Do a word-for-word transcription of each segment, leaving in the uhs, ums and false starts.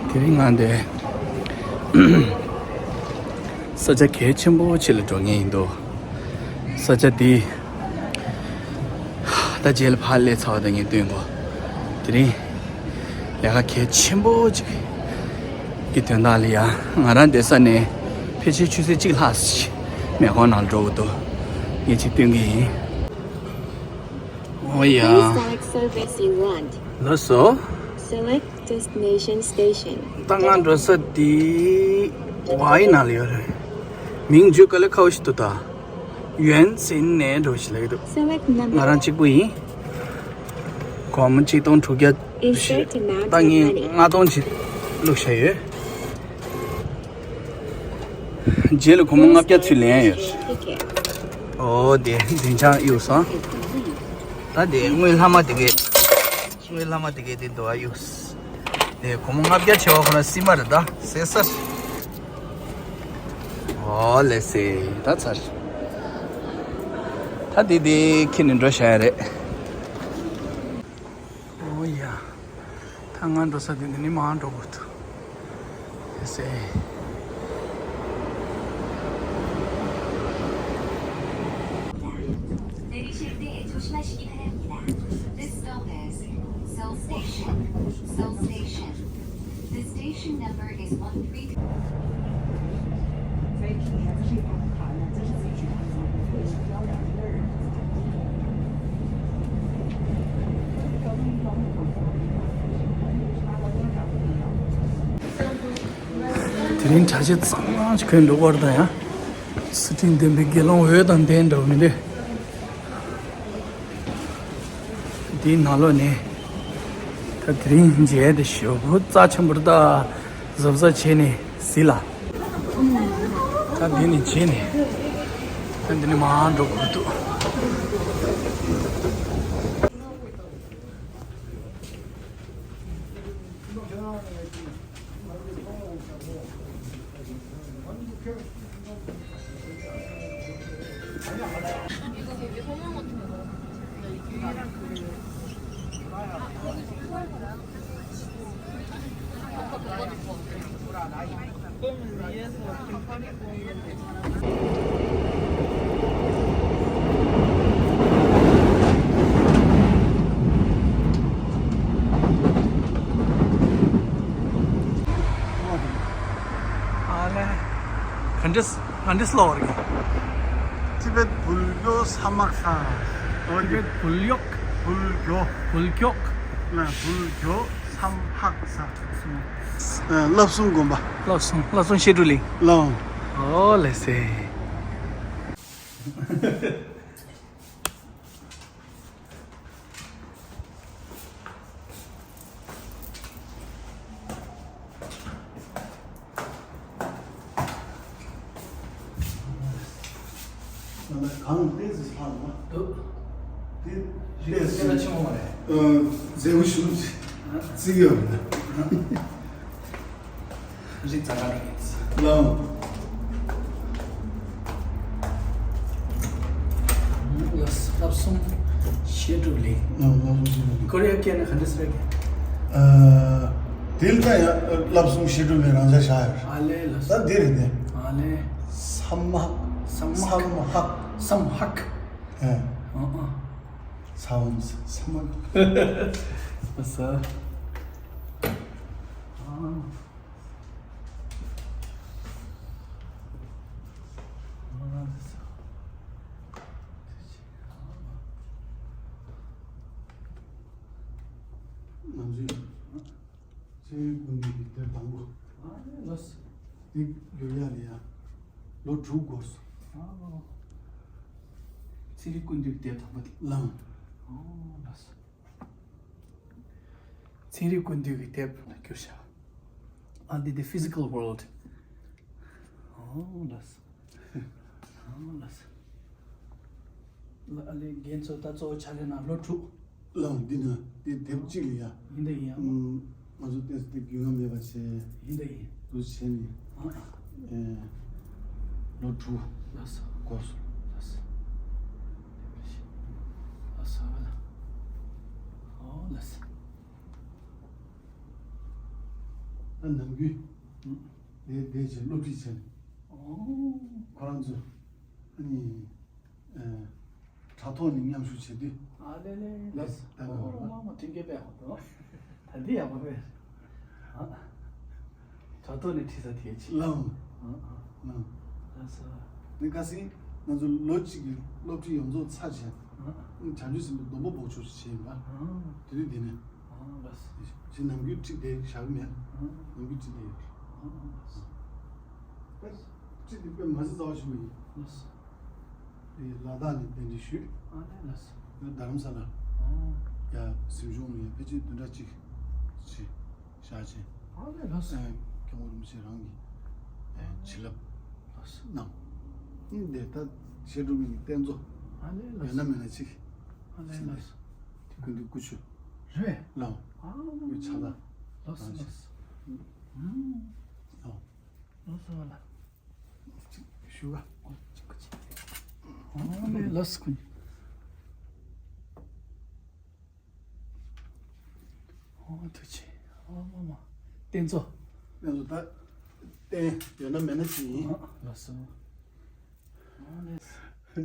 དེ་རིང་ང་འདི་ས་ཆ་གལ་ཆེན་པོ་ཅིག་ལ་འགྲོ་མཁན་ཡིན་འདུག་ས་ཆ་འདི་ད་རྗེས་ལ་ཕར་སླེབས་ཚར་བ་དང་ངས་སྟོན་གོ། དེ་རིང་ལས་ཀ་གལ་ཆེན་པོ་ཅིག་གི་དོན་དག་ལ་ཡ། ང་རང་བསྡད་ས་ནས་ཕལ་ཆེར་ཆུ་ཚོད་གཅིག་ལྷག་ཙམ་མེ་འཁོར་ནང་འགྲོ་དགོས་འདུག་ངས་ཅིག་སྟོན་གི་ཡིན། ཨོ་ཡ། Please select service you want. ལགས་སོ། Select destination station. ད་ང་འགྲོ་ས་འདི་ཝའི་ནང་ལ་ཡོད་རེད། མིང་བརྗོད་དཀའ་ལས་ཁག་པོ་ཞིག་འདུག་ད་ཡོན་ཙིན་ནས་འགྲོ་ཞིག་ལབ་ཀྱི་འདུག Select number. ང་རང་གཅིག་པུ་ཡིན། སྒོར་མོ་གཅིག་སྟོང་དྲུག་བརྒྱ། Insert amount of money. ད་ངས་ལྔ་སྟོང་ཅིག་བླུགས་བཞག་ཡོད། རྗེས་ལ་སྒོར་མོ་ལྔ་བརྒྱ་ཚུར་ལེན་ཡོད། ཨོ་དེ་བདུན་ཆ་གཡུག་སོང་། ད་དེ་དངུལ་ལྷག་མ་དེ་གས། དངུལ་ལྷག་མ་དེ་གས་དེ་འདུག་ཨ་གཡུག་དེ་སྒོར་མོ་ལྔ་བརྒྱ་བྱེད་པ་ཁོ་ན་སྲིད་མ་རེད་ད་ཟེར་ས། ཨོ་ལེ་སེ་ད་ཚར། ད་དེ་དེ་ཁྱེར་ནས་འགྲོ་བཞག་ཡ་རེད། ཨོ་ཡ། ད་ང་འགྲོ་ས་དེ་འདི་ནས་མར་འགྲོ་དགོས་འདུག་ཨེ་སེ། 내리실 때 조심하시기 바랍니다. This stop is Seoul Station. Seoul Station. The station number is one three. དེ་རིང་གྲྭ་ཆས་གཙང་མ་ཅིག་གོན་འགྲོ་བར་དང་ཡང་། སི་ཁྲོན་བདེན་པའི་དགེ་སློང་འོད་དང་ལྡན་འདྲ་བོ་མི་འདུག་དེའི་ནང་ལོགས་ནས་ད་དེ་རིང་མཇལ་དེ་ཞོ་བོ་རྩ་ཆེན་པོ་རེད་ད། གཟབ་གཟབ་བྱས་ནས་གཟིགས་ལ། ད་འདི་ནས་བྱས་ནས་ད་འདི་ནས་མར་འགྲོ་དགོས་འདུག་ཨ་ལེ། ག་འདྲས་ག་འདྲས་ལོག་རེད། ཏི་བེད་བུལ་གྱོ་ས་མ་ཁ། ཏི་བེད་བུལ་གྱོག་བུལ་གྱོ། བུལ་གྱོག་ལ་བུལ་གྱོ་སམ་ཧག་ས། བསླབ་གསུམ་སྒོམ་པ། བསླབ་གསུམ་བསླབ་གསུམ་བཤད་སྒྲུབ་གླིང་། ལའོ། ཨོ་ལེ་སེ། གང་ལྟས་སུ་ལྷག་མ། འདུག་དེ་ལྟས་སུ། ཆེན་མོ་མ་རེད། མཛེས་པོ་ཞུ་ཅི་ཡོད་རེད། རིག་ཙག་ག་རེད། ལའོ། ལགས་སོ། བསླབ་གསུམ་བཤད་སྒྲུབ་གླིང་། ལའོ། བསླབ་གསུམ་བཤད་སྒྲུབ་གླིང་། ཀོ་རི་ཡ་སྐད་ནས་ག་འདྲ་ཟེར་གི། ཨ། དེ་ལ་ད་ཡང་བསླབ་གསུམ་བཤད་སྒྲུབ་གླིང་རང་འཇགས་བཞག་ཡོད་རེད། ཨ་ལེ་ལགས་སོ། ད་འདི་རེད་དེ། ཨ་ལེ། ས་མ་ཧག་ས་མ་ཧག་ས་མ་ཧག་ས་མ་ཧག་ཨ། ཨ་ཨ། ས་འོག་ས་མ་ཧག་ས། ཨ། ང་ཚོའི་ཚེ་རིང་ཀུན་འདུས་ཀྱི་དེབ་དང་པོ། ཨ་ནི་ལོས། འདི་བསྒྱུར་ཡག་ལ་ཡ་ལོ་དྲུག་འགོར་སོང་། ཨ། ཚེ་རིང་ཀུན་འདུས་ཀྱི་དེབ་དང་པོ་དེ། ལའོ། ཨོ་ལགས་སོ། ཚན་རིག་ཀུན་འདུས་ཀྱི་དེབ་ལ་བསྒྱུར་བཞག་ཨ། འདི་འདི་Physical World། ཨོ་ལགས་སོ། ཨོ་ལགས་སོ། ལ་ལས་རྒན་ཚོ་ད་གཙོ་བོ་ཕྱག་ལས་གནང་ལོ་དྲུག་ལའོ། འདི་ན་འདི་དེབ་གཅིག་ལ་ཡ། ཡིན་ད་ཡིན། ཨ། ང་ཚོ་ཏོག་ཙམ་དེབ་རྒྱུས་མངའ་མེད་པ་བྱས། ཡིན་ད་ཡིན། འདུག་བྱས་ནས། ཨ། ཨེ། ལོ་དྲུག་ལགས་སོ། འགོར་སོང་། ལགས་སོ། ལགས་སོ་བ་ལ། ཨོ་ལགས་སོ། ད་ནམ་རྒྱུན་དེ་དེ་བྱས་སློབ་ཁྲིད་བྱས་ནས། ཨོ། ཁོ་རང་ཚོ་ཨ་ནི་ཨ་དྲ་ཐོག་ནས་མཉམ་ཞུགས་བྱེད་དུས། ཨ་ལེ་ལེ། ལགས་སོ། ད་ཨོ་ལ་མ་མ་མཐུན་རྐྱེན་དཔེ་ཧོ་དོ། ད་འདི་ཡག་པོ་རེད། ཨ། དྲ་ཐོག་ནས་ཁྲིད་ས་དེ་ཆེ། ལའོ། ཨ་ཨ། ལའོ། ལགས་སོ། ནི་ཁ་སང་ང་ཚོ་ལོ་གཅིག་གི་སློབ་ཁྲིད་ཡོངས་རྫོགས་ཚར་བྱས། ཨ། བྱང་ཆུབ་སེམས་དཔའི་སྡོམ་པ་འབོགས་ཆོག་ཅིག་བྱས་ཡིན་པ། ཨ། དེ་དུས་འདི་ནས། ཨ་ལགས་སོ། ཞེས་ནམ་རྒྱུན་ཁྲིད་དེ་བཞག་གི་མེད། ཨ། ནམ་རྒྱུན་ཁྲིད་དེ་ཡོད། ཨ་ལགས་སོ། ཁྲིད་དེ་དཔེ་མ་ཟད་རྩ་བ་ཆེན་པོ་ཡིན། ལགས་སོ། དེ་ལ་དྭགས་ནས་གདན་འདྲེན་ཞུས། ཨ་ལས་ལགས་སོ། རྡ་རམ་ས་ལ། ཨོ། ཡ་གཟིམ་ཆུང་ལ་ཕལ་ཆེར་བདུན་ཕྲག་གཅིག་ཅིག་བཞག་བྱས། ཨ་ལས་ལགས་སོ། ཨེ་སྐྱབས་མགོན་རིན་པོ་ཆེ་རང་གི་ཨེ་བྱིན་རླབས་ལགས་སོ། གནང་། ཨིན་དེ་ད་བཤད་སྒྲུབ་གླིང་གི་རྟེན་གཙོ། ཨ་ལས་ལགས་ཡོད་ན་སོ། མེད་ན་ཅིག་ཨ་ལས་ལགས་སོ། དེ་ཀུན་འདུས་སྐུ་མཆོད། རེད། ལའོ། ཨ་ལས། ཀུན་ཕྱག་ལ། ལགས་སོ་ལགས་སོ། ཨུམ། ལའོ། ལགས་སོ་ལ། ཞུ་ག་ཨོ་ལས་ལགས་སོ་ཀུན། ཨོ་ཐུགས་རྗེ་ཆེ། ཨོ་མ་མ། རྟེན་གཙོ། རྟེན་གཙོ་ད། རྟེན་ཡོད་ན་མེད་ན་ཅི་ཡིན། ཨོ་ལགས་སོ། ཨོ་ལགས་སོ།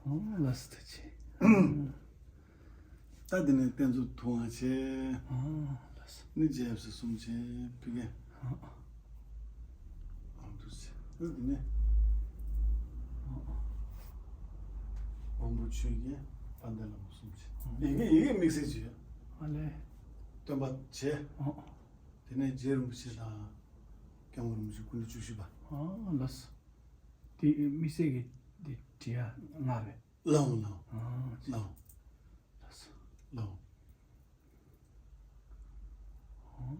ཨོ་ལགས་སོ་ཐུགས་རྗེ་ཆེ། ད་དེ་ནས་རྟེན་གཙོ་ཐུགས་དབང་བྱས། ཨོ་ལགས་སོ། ནི་རྗེ་ཡབ་སྲས་གསུམ་བྱས་ཕ་གི། ཨོ། ཨ་འདུག་ཟེར། ཨ་དེ་ནས། དབང་པོ་ཆོས་རྒྱལ་དཔལ་ལྡན་ལྷ་མོ་གསུམ་བྱས། ཡི་གེ་ཡི་གེ་དམིགས་བསལ་བྱས། ཨ་ལས། སྟོན་པ་བྱས། ཨོ། དེ་ནས་རྗེ་རིན་པོ་ཆེ་དང་། སྐྱབས་མགོན་རིན་པོ་ཆེ་སྐུ་ཕྲེང་བཅུ་བཞི་པ། ཨོ་ལགས་སོ། དེ་དམིགས་བསལ་གྱི་དེ་བྲིས་ཡ་ལྔ་རེད། ལའོ་ལའོ། ཨོ། ལའོ། ལགས་སོ། ལའོ།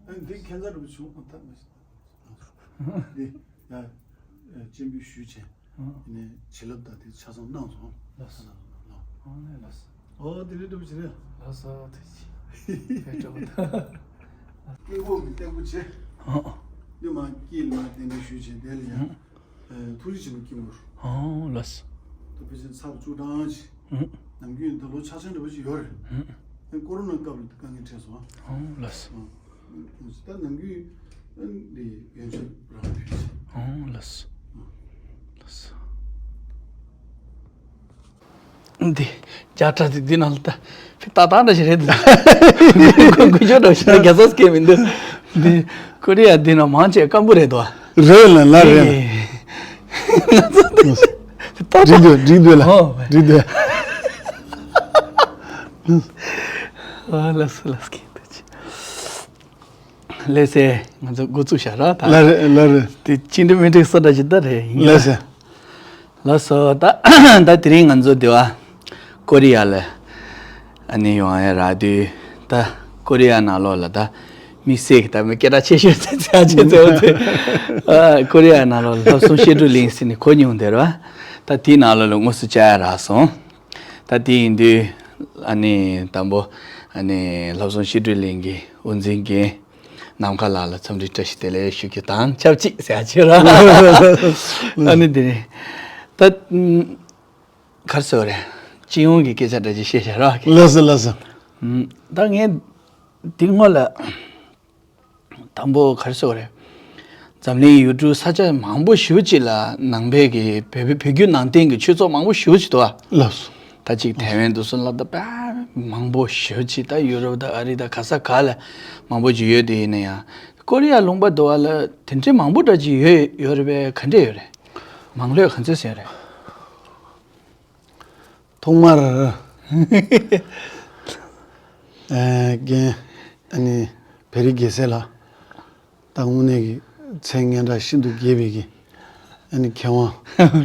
ཨ་འདི་ཁྱད་མཚར་རུ་བྱུང་ཨ་ཐབས་མ་ཤེས། འདི་ཡ་སྤྱན་འབུལ་ཞུས་བྱས། ཨ་ནས་བྱིན་རླབས་དང་དེ་ཆ་ཚང་གནང་སོང་། ལགས་སོ། ཨ་ནས་ལགས་སོ། ཨོ་དེ་རེད་འདྲ་པོ་ཅིག་རེད། ལགས་སོ་དེ་ཅི། དཔེ་སྤྲོ་པོ་དང་། དཀྱིལ་འཁོར་གྱི་སྟེགས་བུ་བྱས། ཨ་འདི་མ་དཀྱིལ་མ་གདན་འདྲེན་ཞུས་བྱས་དེ་ལ་ཡང་། ཨ། ཨེ་ཐུགས་རྗེ་ཆེན་པོ་སྐྱིད་མོར། ཨོ་ལགས་སོ། ད་ཕལ་ཆེར་ཚར་བཅུ་གྲངས་ཤིག་ཨུ། ནམ་རྒྱུན་ད་ལོ་ཆ་ཚང་འདྲ་པོ་ཞིག་ཡོད་རེད། ཨུ། ཨེ་ཀོ་རོ་ན་སྐབས་ལ་དཀའ་ངལ་འཕྲད་སོང་། ཨོ་ལགས་སོ། ཨ། ད་ནམ་རྒྱུན་ཨ་འདི་ཡོན་ཆབ་རང་ཕུལ་ཞིག་ཨོ་ལགས་སོ། ཨ། ལགས་སོ། འདི་རྒྱ་གྲ་དེ་འདི་ནང་ལ་ད་ཏག་ཏག་འདྲ་ཞིག་རེད་འདུག་དཀོན་མཆོག་འདྲ་ཞིག་རྒྱ་ཚ་སྐད་མི་འདུག་འདི་ཀོ་རི་ཡ་འདི་ནང་མང་ཆེ་སྐམ་པོ་རེད་དོ། རེད་ལ་ལ་རེད་ལ། ང་ཚོ་འདི་ཏག་ཏག་འགྲིག་འདུག་འགྲིག་འདུག་ལ། ཨོ། འགྲིག་འདུག་ཨ་ལགས་སོ་ལགས་སོ། ལགས་སེ། ང་ཚོ་འགོ་བཙུགས་བཞག་ར་ད། ལ་རེད་ལ་རེད། དེ་ཅི་འདྲ་མི་འགྲིག་སོ་འདྲ་ཞིག་ད་རེད་ཡིན། ལགས་སེ། ལགས་སོ། ད་ད་དེ་རིང་ང་ཚོ་དེ་བ་ཀོ་རི་ཡ་ལ་ཨ་ནི་ཡོང་ཡ་རག་དུས་ད་ཀོ་རི་ཡ་ནང་ལོགས་ལ་ད་དམིགས་བསལ་གྱི་ད་མི་སྐད་གྲགས་ཆེ་ཤོས་ཚེ་ཚེ་ཨ་ཆེ་ཚེ་འོ་དེ་ཨ་ཀོ་རི་ཡ་ནང་ལོགས་ལ་ལྷ་བསམ་བཤད་སྒྲུབ་གླིང་ཟེར་ནས་གོ་མྱོང་དེ་ར། ད་དེའི་ནང་ལོགས་ལ་དངོས་སུ་བཅར་ཡ་རག་སོང་། ད་དེ་ཡིན་དུས་ཨ་ནི་དང་པོ་ཨ་ནི་ལྷ་བསམ་བཤད་སྒྲུབ་གླིང་གི་དབུ་འཛིན་རྒན་ནམ་མཁའ་ལགས་ལ་འཚམས་འདྲི་བཀྲ་ཤིས་བདེ་ལེགས་ཞུ་རྒྱུ་དང་ཆབས་ཅིག་ཟེར་ཡ་བྱས་ར། ཨ་ནི་དེ་ནི་ད་ག་རེ་ཟེར་བ་རེད། སྤྱི་ཡོངས་ཀྱི་སྐད་ཆ་འདྲ་ཅིག་བཤད་བཞག་ར། ལགས་སོ་ལགས་སོ། ད་ངས་དེ་སྔོན་ལ། དང་པོ་ག་རེ་ཟེར་དགོས་རེད། འཛམ་གླིང་ཡུལ་གྲུ་ས་ཆ་མང་པོ་ཞེ་པོ་ཅིག་ལ་ནང་པའི་གི་བོད་བོད་བརྒྱུད་ནང་བསྟན་གྱི་ཆོས་ཚོགས་མང་པོ་ཞེ་པོ་ཅིག་འདུག་ཨ། ལགས་སོ། ད་ཅིག་ཐའེ་ཝན་དུ་སོང་ལ་ད་དཔེ་མང་པོ་ཞེ་པོ་ཅིག་ད་ཡུ་རོབ་དང་ཨ་རི་དང་ག་ས་ག་ལ་མང་པོ་ཅིག་ཡོད་དེ་ཡིན་ན་ཡང་ཀོ་རི་ཡ་ལུང་པ་འདུག་ཨ་ལ་དེ་འདྲའི་མང་པོ་འདྲ་ཅིག་ཡོད་ཡོད་རེད་པས། ག་འདྲས་ཡོད་རེད། མང་ལོས་ག་ཚོད་ཟིན་རེད། ཐོག་མར། ཨེ་རྒན། ཨ་ནི་བེ་རི་རྒྱལ་མཚན་ལགས། ད་དངོས་གནས་ཀྱི་མཚན་སྙན་གྲགས་ཤིན་ཏུ་རྒྱས་པའི་གི་ཨ་ནི་མཁས་དབང་།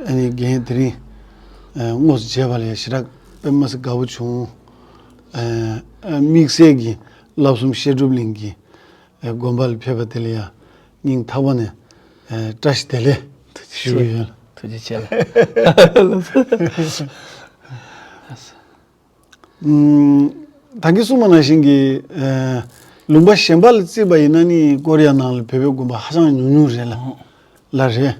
ཨ་ནི་རྒན་དེ་རིང་ཨེ་དངོས་སུ་མཇལ་བ་ལ་ཡང་ཞེ་དྲག་དཔེ་མ་སྲིད་དགའ་པོ་བྱུང་། ཨེ་ཨེ་དམིགས་བསལ་གྱི་བསླབ་གསུམ་བཤད་སྒྲུབ་གླིང་གི་ཨེ་དགོན་པ་ལ་ཕེབས་པ་དེ་ལ་ཡང་སྙིང་ཐག་པ་ནས་ཨེ་བཀྲ་ཤིས་བདེ་ལེགས་ཞུ་གི་ཡོད། ཐུགས་རྗེ་ཆེ་ལགས། ཨུམ། ད་གིན་གསུངས་པ་ནང་བཞིན་གྱི་ཨེ་ལུང་པ་གཞན་པ་ལ་བརྩིས་པ་ཡིན་ན་ནི་ཀོ་རི་ཡ་ནང་ལ་བོད་པའི་དགོན་པ་ཧ་ཅང་ཉུང་ཉུང་རེད་ལ། ལ་རེད།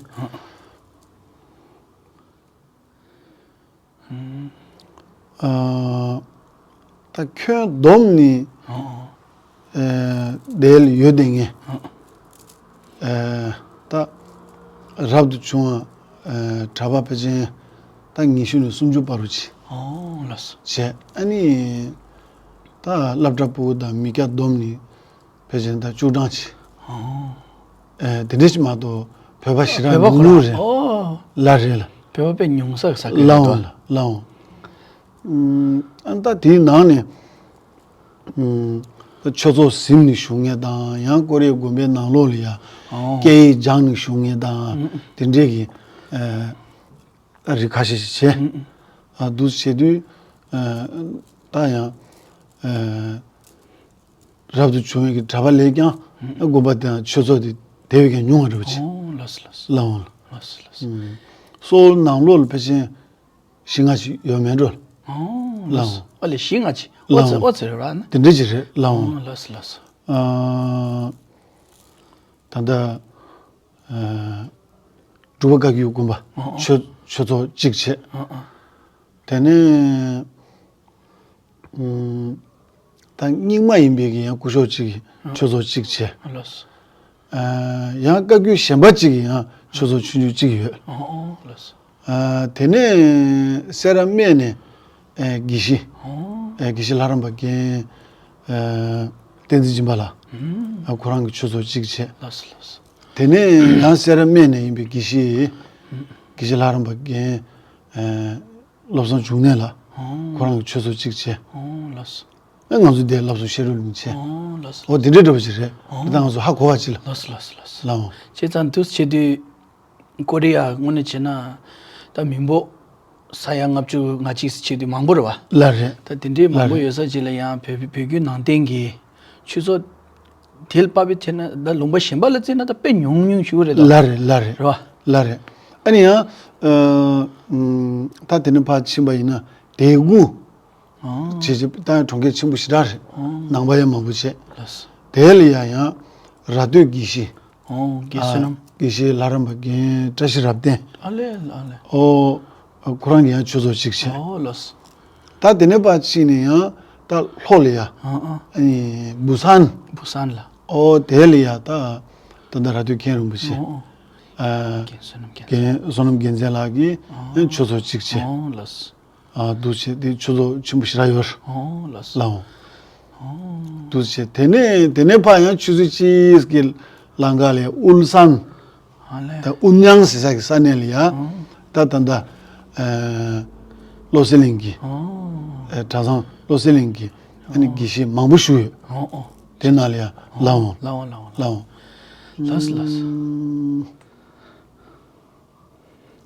ཨ། ད་ཁྱོན་བསྡོམས་ནི། ཨོ། ཨ་དེ་ལ་ཡོད་དེ་ངས། ཨ་ད་རབ་ཏུ་བྱུང་བ་ཨ་གྲྭ་པ་ཕལ་ཆེར་ད་ཉི་ཤུ་ནས་སུམ་ཅུ་བར་དུ་ཅིག་ཨོ་ལགས་སོ། བྱས། ཨ་ནི་ད་སློབ་གྲྭ་ཕྲུ་གུ་དང་མི་སྐྱ་བསྡོམས་ནས་ཕལ་ཆེར་ད་བཅུ་གྲངས་ཅིག་ཨོ། ཨ་དེ་འདྲ་ཅིག་མ་གཏོགས་བོད་པ་ཞེ་དྲག་བོད་པ་ཉུང་ཉུང་ཁོ་རང་རེད། ཨོ། ལགས་རེད་ལགས། བོད་པ་དཔེ་ཉུང་ས་ས་ཁུལ་ལགས་རེད་འོང་དོ། ལགས་འོང་། ཨ་ད་དེའི་ནང་ནས་ཨ་ཆོས་ཚོགས་ཟིན་ནས་བཞུགས་མཁན་དང་། ཡང་ཀོ་རི་ཡ་དགོན་པའི་ནང་ལོགས་ལ་ཡ་ཨོ། སྐད་ཡིག་སྦྱངས་ནས་བཞུགས་མཁན་དང་། ཨུ་ཨུ། དེ་འདྲས་ཀྱི་ཨ་རིགས་ཁ་ཤས་ཤིག་བྱས། ཨུ་ཨུ། ཨ་འདུག་བྱེད་དུས་ཨ་ད་ཡང་ཨ་རབ་ཏུ་བྱུང་བའི་གི་གྲྭ་པ་ལས་ཀྱང་ཨུ་ཨུ། དགོན་པ་དང་ཆོས་ཚོགས་དེ་དེ་བས་ཀྱང་ཉུང་བ་འདྲ་བོ་ཅིག་ཨོ་ལགས་སོ་ལགས་སོ། ལགས་འོང་། ལགས་སོ་ལགས་སོ། ཨུ་སོག་ནང་ལོགས་ལ་ཕལ་ཆེར་བཞི་ལྔ་ཅིག་ཡོད་མེད་འགྲོ། ཨོ་ལགས་ལགས་འོང་། ཨ་ལས་བཞི་ལྔ་ཅིག་ཨོ་ཙི་ལགས་འོང་། ཨོ་ཙི་རེད་ར་ན། དེ་འདྲ་ཅིག་རེད། ལགས་འོང་། ཨོ་ལགས་སོ་ལགས་སོ། ཨ་ད་ལྟ་ཨ་འབྲུག་པ་བཀའ་བརྒྱུད་དགོན་པ་ཨོ་ཨོ། ཆོས་ཆོས་ཚོགས་གཅིག་བྱས། ཨོ་ཨོ། དེ་ནས་ཨུམ་ད་རྙིང་མ་ཡིན་པའི་གི་ཡང་སྐུ་ཞབས་གཅིག་གིས་ཨོ་ཆོས་ཚོགས་གཅིག་བྱས། ཨོ་ལགས་སོ། ཨ་ཡང་བཀའ་བརྒྱུད་གཞན་པ་གཅིག་གིས་ཡང་ཆོས་ཚོགས་ཆུང་ཆུང་གཅིག་ཡོད། ཨོ་ཨོ་ལགས་སོ། ཨ་དེ་ནས་སེ་ར་སྨད་ནས་ཨ་དགེ་བཤེས་ཨོ། ཨ་དགེ་བཤེས་ལྷ་རམས་པ་རྒན་ཨ་བསྟན་འཛིན་སྦྱིན་པ་ལགས། ཨུམ། ཨ་ཁོ་རང་གིས་ཆོས་ཚོགས་གཅིག་བྱས། ལགས་སོ་ལགས་སོ། དེ་ནས་ཡང་སེ་ར་སྨད་ནས་ཡིན་པའི་དགེ་བཤེས་ཨུམ། དགེ་བཤེས་ལྷ་རམས་པ་རྒན་ཨ་བློ་བཟང་འབྱུང་གནས་ལགས། ཨོ། ཁོ་རང་གིས་ཆོས་ཚོགས་གཅིག་བྱས། ཨོ་ལགས་སོ། ཨ་ང་ཚོ་འདིར་བསླབ་གསོ་བཤད་རོགས་གླིང་བྱས། ཨོ་ལགས་སོ། ཨོ་དེ་འདྲའི་འདྲ་བོ་ཅིག་རེད། ཨོ་ད་ང་ཚོ་ཧ་གོ་བ་ཅིག་ལ། ལགས་སོ་ལགས་སོ་ལགས་སོ། ལགས་འོང་། བྱས་ཙང་འདུག་བྱེད་དུས་ཀོ་རི་ཡ་དངོས་གནས་བྱས་ན་ད་མི་འབོར་ས་ཡ་ལྔ་བཅུ་ང་གཅིག་ཙམ་བྱེད་དུས་མང་པོ་རེད་བ། ལགས་རེད། ད་དེ་འདྲའི་མང་པོ་ལགས་རེད། ཡོད་ས་ཅིག་ལ་ཡང་བོད་བོད་བརྒྱུད་ནང་བསྟན་གྱི་ཆོས་ཚོགས་དེ་ལ་དཔག་པའི་ཐད་ན་ད་ལུང་པ་གཞན་པ་ལ་བརྩིས་ན་ད་དཔེ་ཉུང་ཉུང་ཞིག་རེད་དོ། ལགས་རེད་ལགས་རེད། རེད་བ། ལགས་རེད། ཨ་ནི་ཡང་ཨ་ཨུམ་ད་དེ་ནས་ཕར་ཕྱིན་པ་ཡིན་ན་དེ་དགུ་ཨོ། བྱས་བྱས་ད་གྲོང་ཁྱེར་ཆེན་པོ་ཞེ་དྲག་རེད། ཨོ། ནང་པ་ཡང་མང་པོ་བྱས། ལགས་སོ། དེ་ལ་ཡང་ཡང་ར་སྟོད་དགེ་བཤེས། ཨོ་དགེ་བསོད་ནམས། ཨ་དགེ་བཤེས་ལྷ་རམས་པ་རྒན་བཀྲ་ཤིས་རབ་བརྟན། ཨ་ལས་ཨ་ལས། ཨོ། ཁོ་རང་གིས་ཡང་ཆོས་ཚོགས་གཅིག་བྱས། ཨོ་ལགས་སོ། ད་དེ་ནས་ཕར་ཕྱིན་ནས་ཡང་ད་ལྷོ་ལ་ཡ། ཨ་ཨ། ཨ་ནི་བུ་སན། བུ་སན་ལ། ཨོ་དེ་ལ་ཡ་ད་ད་ལྟ་ར་སྟོད་མཁན་རིན་པོ་ཆེ། ཨོ་ཨོ། ཨ་རྒན་བསོད་ནམས་རྒྱལ་མཚན། རྒན་བསོད་ནམས་རྒྱལ་མཚན་ལགས་ཀྱིས་ཨོ། ཡང་ཆོས་ཚོགས་གཅིག་བྱས། ཨོ་ལགས་སོ། ཨ་འདུག་བྱས་དེ་ཆོས་ཚོགས་ཆེན་པོ་ཞེ་དྲག་ཡོད། ཨོ་ལགས་སོ། ལགས་འོང་། ཨོ། འདུག་བྱས་དེ་ནས་དེ་ནས་ཕར་ཡང་ཆུ་ཚོད་གཅིག་གི་ལམ་ཁ་ལ་དབུ་སན། ཨ་ལས། ད་དབུ་མྱང་ཟེར་ས་གི་ས་གནས་ལ་ཡ། ཨོ། ད་ད་ད་ཨ་བློ་གསལ་གླིང་གི་ཨོ། ཨ་གྲྭ་ཚང་བློ་གསལ་གླིང་གི་ཨ་ནི་ཨོ། དགེ་བཤེས་མང་པོ་བཞུགས་ཡོད། ཨོ་ཨོ། དེ་ནང་ལ་ཡ། ཨོ། ལགས་འོང་། ལགས་འོང་ལགས་འོང་། ལགས་འོང་། ལགས་སོ་ལགས་སོ། ཨུམ།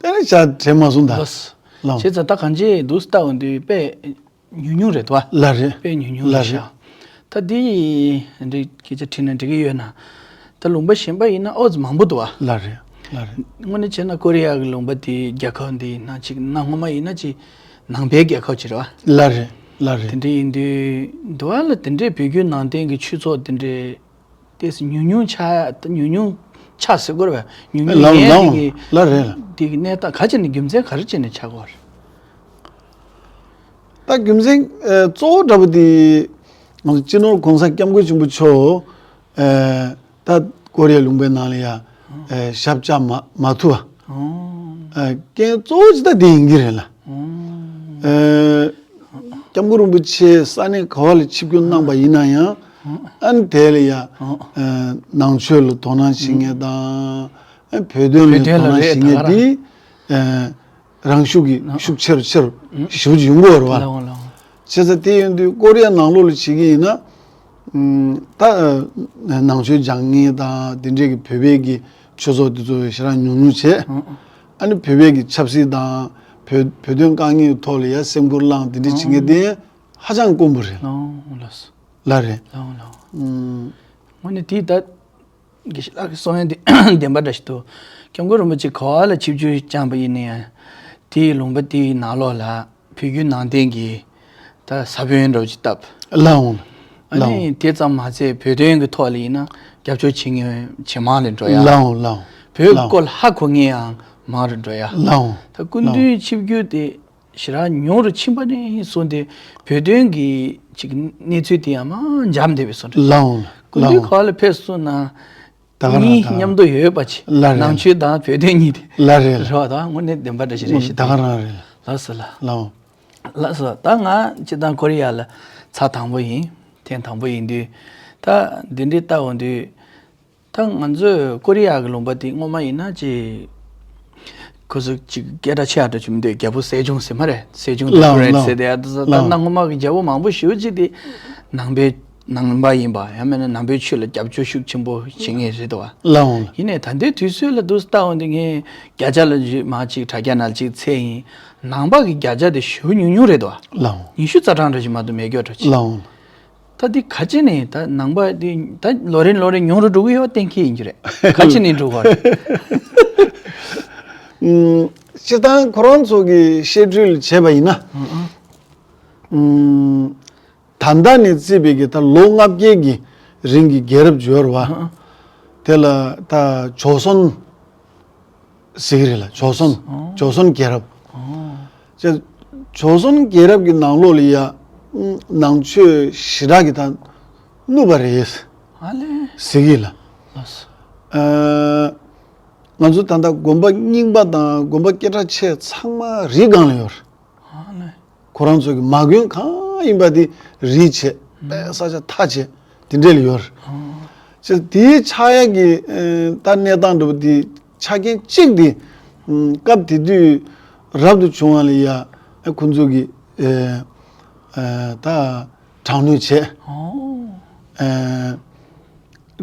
དེ་ནས་ཇ་དྲན་མ་སོང་ད། ལགས། ལགས། བྱས་ཙང་ད་གང་ཅི་འདུག་ལྟ་འོང་དུས་དཔེ་ཉུང་ཉུང་རེད་དོ། ལགས་རེད། དཔེ་ཉུང་ཉུང་རེད་ཤག་ལགས་རེད། ད་འདི་འདྲའི་སྐད་ཆ་དྲིས་ན་འགྲིག་གི་ཡོད་ན། ད་ལུང་པ་གཞན་པ་ཡིན་ན་ཨོ་ཙི་མང་པོ་འདུག་བ། ལགས་རེད། ལགས་རེད། དངོས་གནས་བྱས་ན་ཀོ་རི་ཡ་གི་ལུང་པ་དེ་རྒྱལ་ཁབ་འདི་ནང་ཅིག་གནའ་སྔོན་མ་ཡིན་ན་ཅིག་ནང་པའི་རྒྱལ་ཁབ་ཅིག་རེད་བ། ལགས་རེད། ལགས་རེད། དེ་འདྲ་ཡིན་དུས་འདུག་བ་ལ། དེ་འདྲའི་བོད་བརྒྱུད་ནང་བསྟན་གྱི་ཆོས་ཚོགས་དེ་འདྲའི་ཏོག་ཙམ་ཉུང་ཉུང་ཆགས། ཉུང་ཉུང་ཆགས་ཟེར་དགོས་རེད་པས། ཉུང་ཉུང་ལའོ་ཡིན་ལའོ་དེ་གི་ལ་རེད་ལ། དེ་གི་གནས་སྟངས་ག་ཅི་ནས་རྒྱུ་མཚན་ག་རེ་བྱས་ནས་ཆགས་དགོས་རེད། ད་རྒྱུ་མཚན་ཨ་གཙོ་བོ་འདྲ་པོ་དེ་ང་ཚོ་སྤྱི་ནོར་གོང་ས་སྐྱབས་མགོན་ཆེན་པོ་མཆོག་ཨ་ད་ཀོ་རི་ཡ་ལུང་པའི་ནང་ལ་ཡ་ཨ་ཞབས་བཅགས་མ་མ་ཐུབ་པ། ཨ་རྐྱེན་གཙོ་བོ་ཅིག་ད་དེ་ཡིན་གྱི་རེད་ལ། ཨ་སྐྱབས་མགོན་རིན་པོ་ཆེ་ས་གནས་ག་བ་ལ་ཆིབས་བསྒྱུར་གནང་པ་ཡིན་ན་ཡང་། ཨ་ནི་དེ་ལ་ཡ་ཨ་ནང་ཆོས་ལ་དོ་སྣང་བྱེད་མཁན་དང་། ཨ་བོད་དོན་ལ་བོད་དོན་དོ་ལ་སྣང་རེད་བྱེད་མཁན་ད་ག་རང་དེ་ཨ་རང་ཤུགས་ཀྱིས་ཨ་ཤུགས་ཆེ་རུ་ཆེ་རུ་ཞེ་པོ་ཅིག་ཡོང་གི་ཡོད་རེད་བ། ལའོ་ལའོ། བྱས་ཙང་དེ་ཡིན་དུས་ཀོ་རི་ཡ་ནང་ལོགས་ལ་བྱེད་ཀྱི་ཡིན་ན། ཨ་ད་ནང་ཆོས་སྦྱང་མཁན་དང་དེ་འདྲས་ཀྱི་བོད་པའི་གི་ཆོས་ཚོགས་དེ་ཚོ་ཞེ་དྲག་ཉུང་ཉུང་བྱས། ཨ་ནི་བོད་པའི་གི་ཆབ་སྲིད་དང་བོད་བོད་དོན་དཀའ་ངལ་ཐོག་ལ་ཡ་སེམས་ཁུར་བླངས་དེ་འདྲས་བྱེད་མཁན་དེ་ཧ་ཅང་དཀོན་པོ་རེད། ལའོ་ལའོ། ལགས་རེད། ལའོ་ལའོ། ཨུམ། དངོས་གནས་དེ་ད་དགེ་བཤེས་ལགས་ཀྱི་གསུང་ཡ་དེ་བདེན་པ་འདྲ་ཞིག་འདུག་སྐྱབས་མགོན་རིན་པོ་ཆེ་ག་བ་ལ་ཆིབས་བསྒྱུར་བསྐྱངས་པ་ཡིན་ན་ཡང་དེའི་ལུང་པ་དེའི་ནང་ལོགས་ལ་བོད་བརྒྱུད་ནང་བསྟན་གྱི་ད་ས་བོན་འདྲ་བོ་ཅིག་བཏབ། ལའོ། ཨ་ལའོ། ནི་དེ་ཙམ་མ་ཚད་བོད་དོན་གྱི་ཐོག་ལ་ཡིན་ན་རྒྱབ་སྐྱོར་བྱེད་མཁན་ཇེ་མང་ལ་འགྲོ་ཡ། ལའོ་ལའོ། བོད་ལའོ། སྐོར་ཧ་གོ་མཁན་ཡང་མང་རུ་འགྲོ་ཡ། ལའོ། ད་སྐུ་ལའོ། མདུན་ཆིབས་བསྒྱུར་དེ། ཞེ་དྲག་ཉུང་རུ་ཕྱིན་པ་ནས་བཟུང་སྟེ་བོད་དོན་གྱི་ཅིག་གནས་ཚུལ་དེ་ཡང་མར་འཇམ་བསྡད་པའི་བཟོ་འདྲ། ལགས་འོང་། སྐུ་མདུན་ལགས་འོང་། ག་པར་ལ་ཕེབས་སོང་ན། ད་ག་རང་གཉིས་ད་མཉམ་དུ་ཡོད་པ་ཅིག་ལགས་རེད། ནང་ཆོས་དང་བོད་དོན་གཉིས་དེ་ལགས་རེད། རེད་བ། ད་དངོས་གནས་བདེན་པ་འདྲ་ཞིག་རེད་ཤག་ད་ག་རང་རེད། ལགས་སོ་ལགས། ལགས་འོང་། ལགས་སོ། ད་ང་སྤྱིར་བཏང་ཀོ་རི་ཡ་ལ་ཚར་དང་པོ་ཡིན། ཐེངས་དང་པོ་ཡིན་དུས། ད་འདི་འདྲའི་ལྟ་འོང་དུས། ད་ང་ཚོས་ཀོ་རི་ཡ་གི་ལུང་པ་འདི་སྔོན་མ་ཡིན་ན་ཅིག་ཁོ་ཚོ་ཅིག་སྐད་གྲགས་ཆེ་བ་འདྲ་ཅིག་མི་འདུག་རྒྱལ་པོ་སྲས་ཆུང་ཟེར་མ་རེད། སྲས་ཆུང་དང་ལའོ་ཀུ་རེན་ལའོ་ཟེར་དེ་ཡ་ད་ལའོ། ད་སྔོན་མ་གི་རྒྱལ་པོ་མང་པོ་ཞེ་པོ་ཅིག་དེ་ནང་པའི་ནང་པ་ཡིན་པ། ཡང་མིན་ན་ནང་པའི་ཆོས་ལ་རྒྱབ་སྐྱོར་ཤུགས་ཆེན་པོ་བྱེད་མཁན་རེད་དོ། ལའོ། ཡིན་ནའི་ད་ལྟའི་དུས་ཚོད་ལ་འདུག་ལྟ་འོང་དུས་ངས་བརྒྱ་ཆ་ལ་མར་ཅིག་དྲ་རྒྱ་ནང་ཅིག་བཙལ་ཡིན། ནང་པ་གི་བརྒྱ་ཆ་དེ་ཞེ་པོ་ཉུང་ཉུང་རེད་དོ། ལའོ། ཉི་ཤུ་རྩ་གྲངས་འདྲ་ཞིག་མ་གཏོགས་མེད་རྒྱུ་འདྲ་ཅིག་ལའོ། ད་འདི་ག་ཅི་ནས་ད་ནང་པ་འདི་ད་ལོ་རེ་ལོ་རེ་ཉུང་རུ་འགྲོ་གི་ཡོད་པ་གཏན་འཁེལ་ཡིན་གྱི་རེད། ག་ཅི་ནས་འགྲོ་གི་རེད། ཨུམ། སྤྱིར་བཏང་ཁོ་རང་ཚོ་གི་བཤད་སྲོལ་བྱས་པ་ཡིན་ན། ཨུམ། ད་ལྟ་ནས་བརྩིས་པའི་གི་ད་ལོ་ལྔ་བརྒྱའི་གི་རིང་གི་རྒྱལ་རབས་ཡོད་རེད་བ། དེ་ལ་ད་ཇོ་སོན་ཟེར་གྱི་རེད་ལ། ཇོ་སོན། ཨོ། ཇོ་སོན་རྒྱལ་རབས། ཨོ། ཅེས། ཇོ་སོན་རྒྱལ་རབས་ཀྱི་ནང་ལོགས་ལ་ཡ། ནང་ཆོས་ཞེ་དྲག་གི་ད་བསྣུབས་པ་རེད། ཨ་ལས། ཟེར་གྱི་ལ། ལགས་སོ། ཨ། ང་ཚོ་ད་ལྟ་དགོན་པ་རྙིང་པ་དང་དགོན་པ་སྐད་གྲགས་ཆེ་ཚང་མ་རི་སྒང་ལ་ཡོད་རེད། ཨ་ལས། ཁོ་རང་ཚོ་གི་མ་དགོན་གང་ཡིན་པ་དེ་རི་བྱས་དཔེ་ས་ཆ་ཐག་བྱས་དེ་འདྲས་ལ་ཡོད་རེད། ཨོ། ཅེས་དེའི་ཆགས་ཡ་གི་ཨ་ད་གནས་སྟངས་འདྲ་པོ་དེ་ཆ་རྐྱེན་གཅིག་དེ། ཨུམ། སྐབས་དེ་དུས་རབ་ཏུ་བྱུང་བ་ལ་ཡ། ཨ། ཁོང་ཚོ་གིས་ཨ་ཨ་ད་དྲག་གནོན་བྱས། ཨོ། ཨ།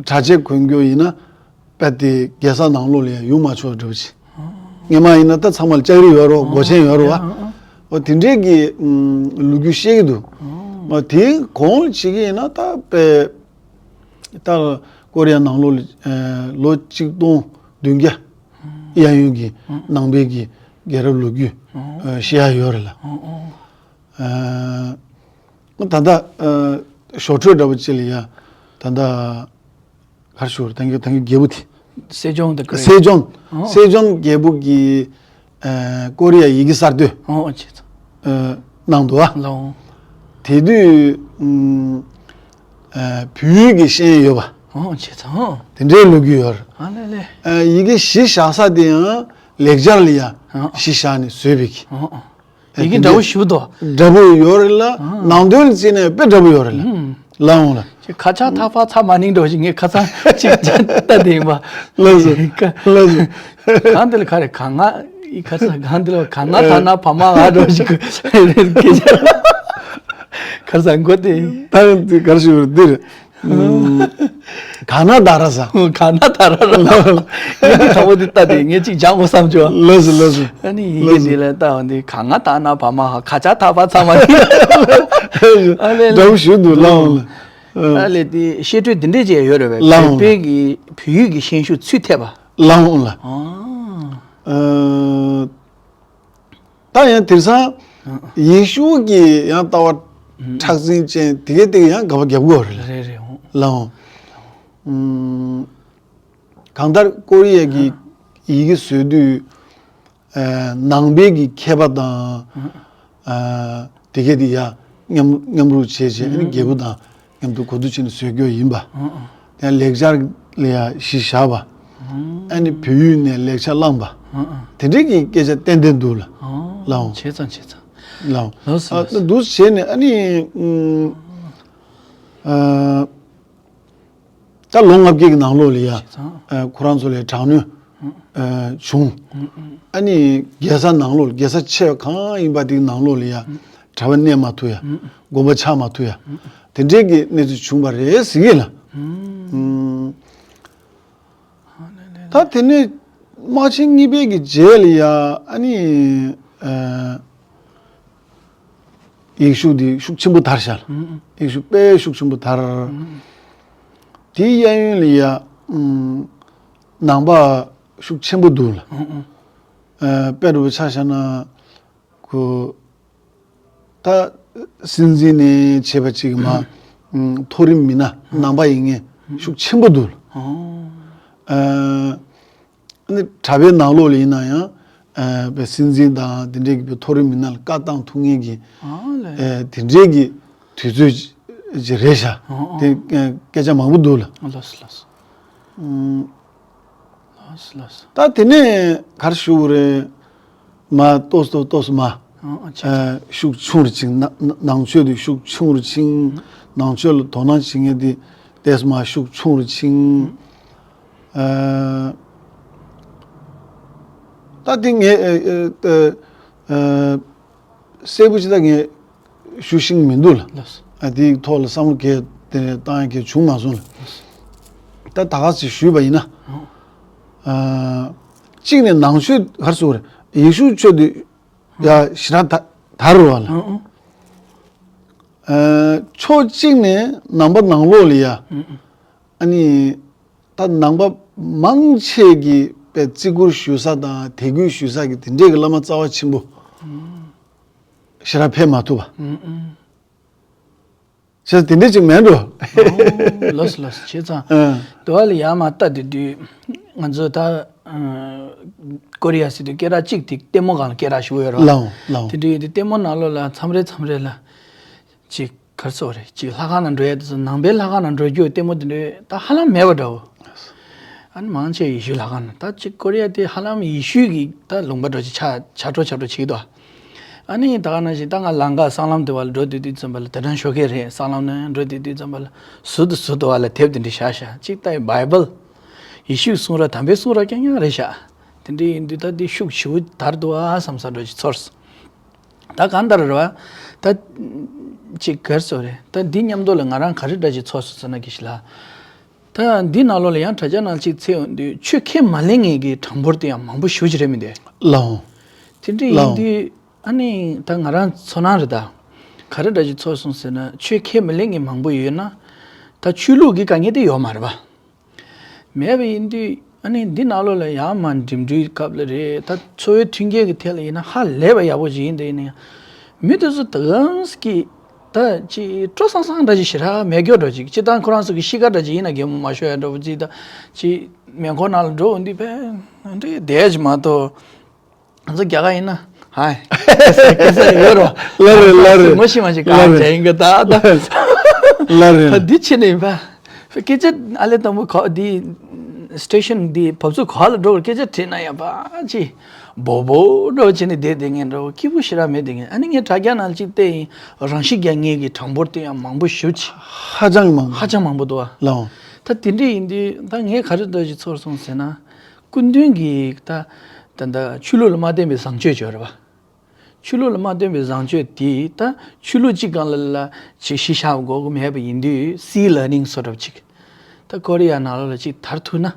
གྲྭ་ཆས་གོན་རྒྱུ་ཡིན་ན་དཔེ་དེ་རྒྱལ་ས་ནང་ལོགས་ལ་ཡ་ཡོང་མ་ཆོག་འདྲ་པོ་ཅིག་སྔོན་མ་ཡིན་ན་ད་ཚང་མ་ལ་ལྕགས་རི་ཡོད་རེད་བ། སྒོ་ཆེན་ཡོད་རེད་བ། ཨོ། དེ་འདྲས་ཀྱི་ཨུམ་ལོ་རྒྱུས་བཤད་ཀྱི་འདུག་ཨོ། དེའི་གོང་ལ་བྱེད་ཀྱི་ཡིན་ན་ད་དཔེ། ད་ཀོ་རི་ཡ་ནང་ལོགས་ལ་ཨ་ལོ་གཅིག་སྟོང་བདུན་བརྒྱ་གཡས་གཡོན་གྱི་ནང་པའི་གི་རྒྱལ་རབས་ལོ་རྒྱུས་ཨ་བཤད་ཡ་ཡོད་རེད་ལ། ཨ་ད་ལྟ་ཨ་ཞོར་འཕྲོས་འདྲ་པོ་ཅིག་ལ་ཡ། ད་ལྟ་ག་རེ་ཞུ་དགོས་རེད། ད་གིན་ད་གིན་རྒྱལ་པོ་དེ། སེ་ཇོང་དེ་ཀ་རེད། སེ་ཇོང་། ཨོ། སེ་ཇོང་རྒྱལ་པོ་གི་ཨ་ཀོ་རི་ཡ་ཡི་གེ་གསར་གཏོད་ཨོ་བྱས་ཙང་། ཨ་གནང་འདུག་ཨ། ལོང་། དེ་དུས་ཨུམ་ཨ་བོད་ཡིག་གི་ཤེས་ཡོན་ཡོད་པ། ཨོ་བྱས་ཙང་། དེ་འདྲའི་ལོ་རྒྱུས་ཡོད་རེད། ཨ་ལེ་ལེ། ཨ་ཡི་གེ་གཞི་བཞག་ས་དེ་ཡང་ལེགས་སྦྱར་ལ་ཡ་ཨོ། གཞི་བཞག་ནས་བཟོས་པའི་གི། ཨོ་ཨོ། ཡི་གེ་འདྲ་པོ་ཞེ་པོ་འདུག་འདྲ་པོ་ཡོད་རེད་ལ། ཨང་། ནང་དོན་ལ་བརྩིས་ནས་དཔེ་འདྲ་པོ་ཡོད་རེད་ལ། ཨང་། ལའོ་ལ། ཅིག་ཁ་ཆག་ཐག་པ་ཚ་མ་ནིང་འགྲོ་ཞིག་ངས་ཁ་སང་ཅིག་ཅིག་ལྟ་དེ་ཡིན་པ། ལགས་སོ། ལགས་སོ། གང་དེ་ལ་ག་རེ་གང་ང་ཡི་ཁ་སང་གང་དེ་ལ་གང་ང་ཐ་ན་བ་མ་ང་འགྲོ་ཞིག་སྐད་ཆ། ཁ་སང་མགོ་དེ། ད་ག་རེ་ཞུ་རེད་འདིར། ག་ན་ད་ར་ས། ག་ན་ད་ར་ར། ངས་དེ་དང་པོ་དེ་ལྟ་དེ་ངས་ཅིག་སྦྱང་དགོས་བསམ་བྱུང་། ལགས་སོ་ལགས་སོ། ཨ་ནི་ཡི་གེ་འདི་ལ་ལྟ་བ་འདི་ག་ང་ད་ན་བ་མ་ཧ་ཁ་ཆ་ཐ་བ་ཚ་མ་ནི། ཨ་ལེ་ལེ། འདྲ་པོ་ཞུ་འདུག་ལའོ་ལ། ཨ་ལེ་དེ་བཤད་སྲོལ་འདི་འདྲས་ཅིག་ཡོད་རེད་པས། ལའོ་ལ། བོད་པའི་གི་བོད་ཡིག་གི་ཤན་ཤུགས་ཚུད་ཐེབས་པ། ལའོ་ལ། ཨ། ཨ། ད་ཡང་དེང་སང་ཡེ་ཤུ་གི་ཡང་ལྟ་བ་ཁྲག་འཛིན་ཅན་དེ་གའི་དེ་ག་ཡང་དགག་པ་རྒྱབ་དགོས་རེད་ལ། རེད་རེད། ཨོ། ལའོ། ཨུམ། གང་ལྟར་ཀོ་རི་ཡ་གི་ཡི་གེ་བཟོས་དུས་ཨ་ནང་པའི་གི་མཁས་པ་དང་ཨ་དེ་གའི་དེ་ཡ་མཉམ་མཉམ་རུབ་བྱས་བྱས་ཨ་ནི་རྒྱལ་པོ་དང་མཉམ་དུ་གོ་བསྡུར་བྱས་ནས་བཟོས་རྒྱུ་ཡིན་པ། ཨ་ཨ། དེ་ལེགས་སྦྱར་ལ་ཡ་གཞི་བཞག་པ། ཨ་ནི་བོད་ཡིག་ནས་ལེགས་ཆ་བླངས་པ། ཨ་ཨ། དེ་འདྲའི་གི་སྐད་ཆ་ཏན་ཏན་འདུག་ལ། ཨ། ལའོ། བྱས་ཙང་བྱས་ཙང་། ལའོ། ལགས་སོ་ཨ། ལགས་སོ། འདུག་བྱས་ནས་ཨ་ནི་ཨུམ། ཨ། ད་ལོ་ལྔ་བརྒྱ་གི་ནང་ལོགས་ལ་ཡ། བྱས་ཙང་། ཨ། ཁོ་རང་ཚོ་ལ་དྲག་གནོན་ཨ་བྱུང་། ཨ་ནི་རྒྱལ་ས་ནང་ལོགས་ལ་རྒྱལ་ས་ཆེ་བ་གང་ཡིན་པ་དེའི་ནང་ལོགས་ལ་ཡ་གྲྭ་པ་གནས་མ་ཐུབ་ཡ། དགོན་པ་ཆགས་མ་ཐུབ་ཡ། དེ་འདྲའི་གི་གནས་ཚུལ་བྱུང་བ་རེད་ཟེར་གི་ལ། ཨུམ། ད་དེ་ནས་དམག་ཆེན་གཉིས་པའི་གི་རྗེས་ལ་ཡ་ཨ་ནི་ཨ། ཡེ་ཤུ་འདི་ཤུགས་ཆེན་པོ་དར་ཤག་ཨུམ། ཡེ་ཤུ་དཔེ་ཤུགས་ཆེན་པོ་དར། ཨུམ། དེའི་གཡས་གཡོན་ལ་ཡ། ཨུམ། ནང་པ་ཤུགས་ཆེན་པོ་འདུག་ལ། ཨུམ་ཨུམ། ཨ། དཔེ་འདྲ་པོ་ཆ་བཞག་ན། ཁོ། ད་སྲིད་འཛིན་ནས་བྱས་པ་ཅིག་མ། ཨུམ། མཐོ་རིམ་མི་སྣ་ནང་པ་ཡིན་མཁན་ཤུགས་ཆེན་པོ་འདུག་ལ། ཨོ། ཨ། ནི་གྲྭ་པའི་ནང་ལོགས་ལ་ཡིན་ན་ཡང་ ཨ་པའི་སྲིད་འཛིན་དང་དེ་འདྲའི་གི་པའི་མཐོ་རིམ་མི་སྣ་ལ་བཀའ་བཏང་ཐུབ་མཁན་གྱི་ཨ་ལས། ཨ་དེ་འདྲའི་གི་དུས་ཚོད་ཅིག་རེད་ཤག་ཨ་ཨ། དེ་ཨ་སྐད་ཆ་མང་པོ་འདུག་ལ། ལགས་སོ་ལགས་སོ། ཨུམ། ལགས་སོ་ལགས་སོ། ད་དེ་ནས་ག་རེ་ཞུ་དགོས་རེད། མ་ཏོག་ཙམ་ཏོག་ཙམ་མ། ཨ་ཨ་ཅེ། ཨ་ཤུགས་ཆུང་རུ་ཕྱིན། ན་ན་ནང་ཆོས་དེ་ཤུགས་ཆུང་རུ་ཕྱིན། ནང་ཆོས་ལ་དོ་སྣང་བྱེད་མཁན་དེ་ཏོག་ཙམ་མ་ཤུགས་ཆུང་རུ་ཕྱིན། ཨ་ད་དེ་ངས་ཨ་ཨ་ཨ་གསལ་པོ་ཅིག་ད་ངས་ཞུ་ཤེས་མི་འདུག་ལ། ལགས་སོ། ཨ་དེའི་ཐོག་ལ་བསམ་བློ་གས་དེ་བཏང་ཡ་གས་བྱུང་མ་སོང་ལ། ད་ད་ག་ཅིག་ཞུས་པ་ཡིན་ན། ཨ་གཅིག་ནས་ནང་ཆོས་ག་རེ་ཟེར་དགོས་རེད། ཡེ་ཤུ་ཆོས་དེ་ཡ་ཞེ་དྲག་དར་དར་རུ་བ་ལ། ཨ་ཨ། ཕྱོགས་གཅིག་ནས་ནང་པ་ནང་ལོགས་ལ་ཡ། ཨ་ནི་ད་ནང་པ་མང་ཆེ་གིས་པའི་བརྩི་བཀུར་ཞུ་ས་དང་དད་གུས་ཞུ་ས་གི་དེ་འདྲས་ཀྱི་བླ་མ་རྩ་བ་ཆེན་པོ་ཞེ་དྲག་ཕེབས་མ་ཐུབ་པ། བྱས་ཙང་དེ་འདྲས་ཅིག་མེད་འགྲོ། ལགས་སོ་ལགས་སོ། བྱས་ཙང་ཨ་དེ་བ་ལ་ཡར་མར་ལྟ་དུས་དུས་ང་ཚོ་ད་ཨ་ཀོ་རི་ཡ་ཟེར་དུས་སྐད་གྲགས་གཅིག་དེ་ལྟད་མོ་སྒང་ལ་སྐད་གྲགས་ཞུ་ཡོད་རེད་བ། ལའོ་ལའོ། དེ་འདྲ་ཡོད་དུས་ལྟད་མོ་ནང་ལོགས་ལ་མཚམས་རེ་མཚམས་རེ་ལ་ཅིག་ག་རེ་ཟེར་དགོས་རེད། ཅིག་ལྷ་ཁང་ནང་འགྲོ་ཡ་དེ་ཚོ་ནང་པའི་ལྷ་ཁང་ནང་འགྲོ་རྒྱུ་ལྟད་མོ་དེ་འདྲ་ད་ཧ་ལམ་མེད་པ་འདྲ་བོ། ཨ་ནི་མང་ཆེ་ཡེ་ཤུའི་ལྷ་ཁང་ནང་། ད་ཅིག་ཀོ་རི་ཡ་དེ་ཧ་ལམ་ཡེ་ཤུའི་གི་ད་ལུང་པ་འདྲ་ཅིག་ཆགས་ཆགས་འགྲོ་ཆགས་འགྲོ་བྱེད་ཀྱི་འདུག་ཨ་ནི་ད་ག་ནང་བཞིན་ད་ང་ལམ་ཁ་སྲང་ལམ་དེ་བ་ལ་འགྲོ་དུས་དུས་ཙམ་པ་ལ་དེ་དྲན་ཤོག་གི་རེད། སྲང་ལམ་ནས་འགྲོ་དུས་དུས་ཙམ་པ་ལ་ཟུར་དུ་ཟུར་དུ་བ་ལ་དེབ་དེ་འདྲ་བཞག་བཞག་ཅིག་ལྟ་ཡི་བའི་བལ་ཡེ་ཤུའི་གསུང་རབ་དམ་པའི་གསུང་རབ་རྐྱང་རྐྱང་རེད་ཤག་དེ་འདྲ་ཡིན་དུས་ད་འདི་ཤུགས་ཞེ་པོ་དར་འདུག་ཨ་བསམ་ས་འདྲ་ཅིག་ཚོར་སོང་། ད་གང་ལྟར་རེད་བ། ད་ཅིག་ག་རེ་ཟེར་དགོས་རེད། ད་འདི་མཉམ་དུ་ལ་ང་རང་ག་རེ་འདྲ་ཅིག་ཚོར་སོང་ཟེར་ན་གི་ཞིག་ལ། ད་འདི་ནང་ལོགས་ལ་ཡང་དྲ་རྒྱ་ནང་ཅིག་འཚོལ་ཡོང་དུས་ཆོས་ཁས་མ་ལེན་མཁན་གྱི་གྲངས་འབོར་དེ་ཡང་མང་པོ་ཞེ་པོ་ཅིག་རེད་མི་འདུག་ལའོ། དེ་འདྲ་ཡིན་ལའོ། དུས་ཨ་ནི་ད་ང་རང་ཚོར་སྣང་རེད་ད། ག་རེ་འདྲ་ཅིག་ཚོར་སོང་ཟེར་ན་ཆོས་ཁས་མི་ལེན་མཁན་མང་པོ་ཡོད་ན། ད་ཆོས་ལུགས་ཀྱི་དཀའ་ངལ་དེ་ཡོད་མ་རེད་པ། མེད་པ་ཡིན་དུས་ཨ་ནི་འདི་ནང་ལོགས་ལ་ཡར་མར་འགྲིམ་འགྲུལ་སྐབས་ལ་རེད། ད་འཚོ་བའི་མཐུན་རྐྱེན་གྱི་ཐད་ལ་ཡིན་ན་ཧ་ལས་པ་ཡག་པོ་ཞིག་ཡིན་དེ་ཡིན་ན་ཡང་། མི་དེ་ཚོ་ད་གང་ཟེར་གི་ད་ཅི་སྤྲོ་སང་སང་འདྲ་ཅིག་ཞེ་དྲག་མེད་སྐྱོ་འདྲ་ཅིག་སྤྱིར་བཏང་ཁོ་རང་ཚོ་གི་གཤིས་ཀ་འདྲ་ཅིག་ཡིན་ན་གད་མོ་མ་ཤོར་ཡ་འདྲ་པོ་ཅིག་ད་ཅི་མེ་འཁོར་ནང་ལ་འགྲོ་འོང་དུས་ཕན་འདྲ་བསྡད་ཅིག་མ་གཏོགས། ང་ཚོ་རྒྱ་གར་ཡིན་ན་ཧའི་སྐད་ཆ་ཡོད་རོ། ལ་རེད་ལ་རེད། ངོ་ཤེས་མ་ཤེས་ག་ལ་རེད། བྱ་ཡིན་གི་ད་ད། ལ་རེད། ད་འདི་ཕྱི་ནས་ཡིན་པ། སྐད་ཆ་ཨ་ལས་དང་པོ་ག་འདི་སི་ཊེ་ཤན་འདི་བབས་ཚུགས་ག་ལ་འགྲོ་སྐད་ཆ་དྲིས་ན་ཡང་པ་ཅི་སྦོ་སྦོ་འགྲོ་བྱས་ནས་བསྡད་བསྡད་མཁན་འགྲོ་སྐྱིད་པོ་ཞེ་དྲག་མེད་བསྡད་མཁན། ཨ་ནི་ངས་དྲ་རྒྱ་ནང་ཅིག་བལྟས་ཡིན། རང་ཤི་རྒྱག་མཁན་གྱི་གྲངས་འབོར་དེ་ཡང་མང་པོ་ཞེ་པོ་ཅིག་ཧ་ཅང་མང་པོ། ཧ་ཅང་མང་པོ་འདུག་ཨ། ལའོ། ད་དེ་འདྲ་ཡིན་དུས་ད་ངས་ག་རེ་འདྲ་ཞིག་ཚོར་སོང་ཟེར་ན། སྐུ་མདུན་གྱིས་ད་ད་ད་ཆོས་ལུགས་ལ་མ་བརྟེན་པའི་བཟང་སྤྱོད་ཅིག་ཡོད་རེད་པ། ཆོས་ལུགས་ལ་མ་བརྟེན་པའི་བཟང་སྤྱོད་དེ་ད་ཆོས་ལུགས་གཅིག་སྒང་ལ་ལ་ཅིག་གཞི་བཞག་དགོས་ཀྱི་མེད་པ་ཡིན་དུས་སི་ལར་ནིང་སོ་འདྲ་པོ་ཅིག་ད་ཀོ་རི་ཡ་ནང་ལོགས་ལ་ཅིག་དར་ཐུབ་ན།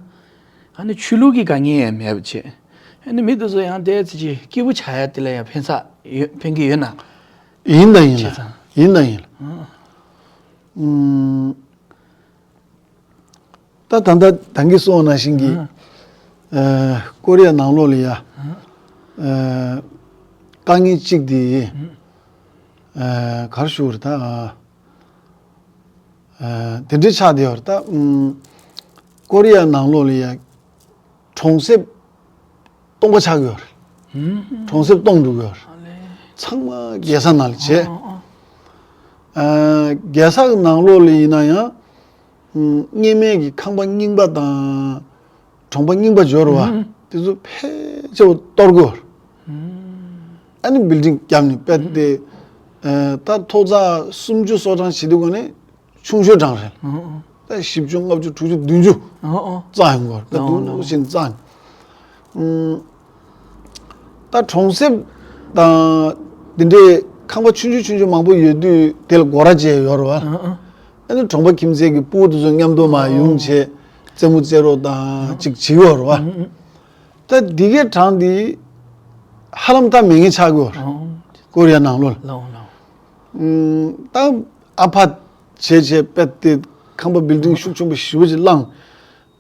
ཨ་ནི་ཆོས་ལུགས་ཀྱི་དཀའ་ངལ་ཡང་མེད་པ་བྱས། ཨ་ནི་མི་དེ་ཚོ་ཡང་དེ་ཚེ་ཅིག་སྐྱིད་པོ་ཆགས་ཡ་དེ་ལ་ཡང་ཕན་ས་ཡོད་ཕན་གྱི་ཡོད་ན། ཡིན་དང་ཡིན་བྱས་ལ་ཙང་། ཡིན་དང་ཡིན་ལ། ཨང་། ཨུམ། ད་ད་ལྟ་ད་གིན་གསུངས་པ་ནང་བཞིན་གྱི། ཨ། ཨ་ཀོ་རི་ཡ་ནང་ལོགས་ལ་ཡ། ཨ། ཨ་དཀའ་ངལ་གཅིག་དེ། ཨ་ག་རེ་ཞུ་དགོས་རེད་ད། ཨ་དེ་འདྲའི་ཆགས་བསྡད་ཡོད་རེད་ད། ཨུམ། ཀོ་རི་ཡ་ནང་ལོགས་ལ་ཡ། གྲོང་གསེབ་སྟོང་པ་ཆགས་ཀྱི་ཡོད་རེད། ཨུམ། གྲོང་གསེབ་སྟོང་འགྲོ་གི་ཡོད་རེད། ཨ་ལས། ཚང་མ་རྒྱལ་ས་ནང་ལ་བྱས། ཨོ་ཨོ། ཨ་རྒྱལ་ས་གི་ནང་ལོགས་ལ་ཡིན་ན་ཡང་། ཨུམ། སྔོན་མའི་གི་ཁང་པ་རྙིང་པ་དང་གྲོང་པ་རྙིང་པ་འབྱོར་བ། ཨུམ། དེ་ཚོ་ཕལ་ཆེ་བ་གཏོར་དགོས་རེད། ཨུམ། ཨ་ནི་བིལ་ཌིང་བརྒྱབ་ནས་དཔེ་དེ། ཨ་ད་ཐོག་བརྩེགས་སུམ་ཅུ་སོ་གྲངས་བྱེད་དུས་གོ་ནས། ཆུང་ཤོས་གྲངས་རེད། ཨང་ཨང་། ད་བཞི་བཅུ་ལྔ་བཅུ་དྲུག་ཅུ་བདུན་ཅུ་ཨང་ཨང་། རྩ་ཡོང་གི་རེད། ད་ལའོ་དུང་ལའོ། ཞིག་རྩ་ཡོང་། ཨུམ། ད་གྲོང་གསེབ་དང་འདི་འདྲའི་ཁང་པ་ཆུང་ཆུང་ཆུང་ཆུང་མང་པོ་ཡོད་དུས་དེ་ལ་སྒོ་ར་བཅས་ཡོད་རེད་བ། ཨང་ཨང་། ཨ་ནི་གྲོང་པ་ཁྱིམ་མཚེས་ཀྱི་སྤུ་གུ་དེ་ཚོ་མཉམ་དུ་མར་ཡོང་བྱས་རྩེད་མོ་རྩེ་རོགས་དང་ཅིག་བྱེད་ཀྱི་ཡོད་རེད་བ། ཨང་ཨང་། ད་འདི་གའི་གྲངས་འདི་ཧ་ལམ་ད་མེད་མཁན་ཆགས་ཀྱི་ཡོད་རེད། ཨང་ཨང་། ཀོ་རི་ཡ་ནང་ལོགས་ལ། ལའོ་ལའོ། ཨུམ། ད་ཨ་ཕ་བྱས་བྱས་པད་དེ་ཁང་པ་བིལ་ཌིང་ཤུགས་ཆེན་པོ་ཞེ་པོ་ཅིག་བླངས།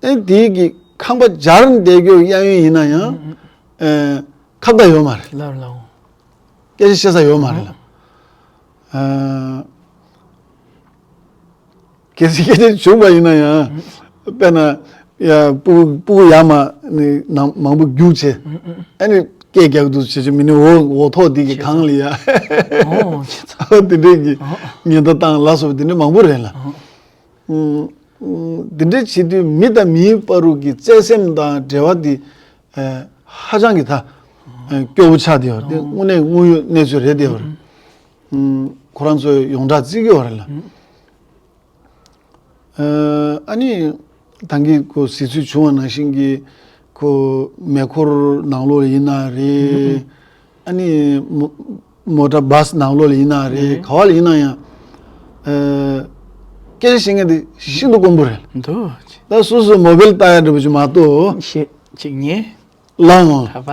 ཨེ་དེའི་གི་ཁང་པ་སྦྱར་བསྡད་རྒྱུ་གཡས་གཡོན་ཡིན་ན་ཡང་། ཨེ་ཁ་བརྡ་ཡོད་མ་རེད། ལབ་ལབ། སྐད་ཆ་བཤད་ས་ཡོད་མ་རེད་ལ། ཨ་གལ་སྲིད་སྐད་ཆ་བྱུང་བ་ཡིན་ན་ཡང་། དཔེར་ན་ཡ་སྤུ་སྤུ་གུ་ཡར་མར་ནི་ནང་མང་པོ་རྒྱུགས་བྱས། ཨེ་ནི། སྐད་རྒྱག་འདུག་བྱེད་ཆོག་མི་ནི་འོ་འོ་ཐོག་འདི་གི་གང་ལ་ཡ། ཨོ་བྱས་ཙང་། ཨོ་དེ་འདྲས་ཀྱི་ཨོ་ཉེན་བརྡ་བཏང་ལ་སོགས་པ་དེ་འདྲས་མང་པོ་རེད་ལ། ཨོ་ཨུམ། དེ་འདྲས་བྱེད་དུས་མི་དང་མིའི་བར་དུ་གི་བརྩེ་སེམས་དང་འབྲེལ་བ་དེ་ཨ་ཧ་ཅང་གི་ད་ཨ་སྐྱོ་བོ་ཆགས་བསྡད་ཡོད་རེད། དེ་དངོས་གནས་དངོས་ཡོད་གནས་ཚུལ་རེད་བསྡད་ཡོད་རེད། ཨུམ། ཁོ་རང་ཚོས་ཡོངས་གྲགས་བརྩི་གི་ཡོད་རེད་ལ། ཨ་ནི་ད་གིན་ཁོ་གཟིགས་ཚུལ་བྱུང་བ་ནང་བཞིན་གྱི་ཁོ་མེ་འཁོར་ནང་ལོགས་ལ་ཡིན་ན་རེད། ཨ་ནི་མོ་མོ་ཊ་བཱ་སི་ནང་ལོགས་ལ་ཡིན་ན་རེད། ག་བ་ལ་ཡིན་ན་ཡང་ཨ་སྐད་ཆ་བཤད་མཁན་དེ་ཤིན་ཏུ་དཀོན་པོ་རེད། འདུག་ད་སོ་སོ་མོ་བེལ་ལྟ་ཡ་འདྲ་པོ་ཅིག་མ་གཏོགས། ཤེས་ཅིག་ཉེ་ལའང་། ད་པ།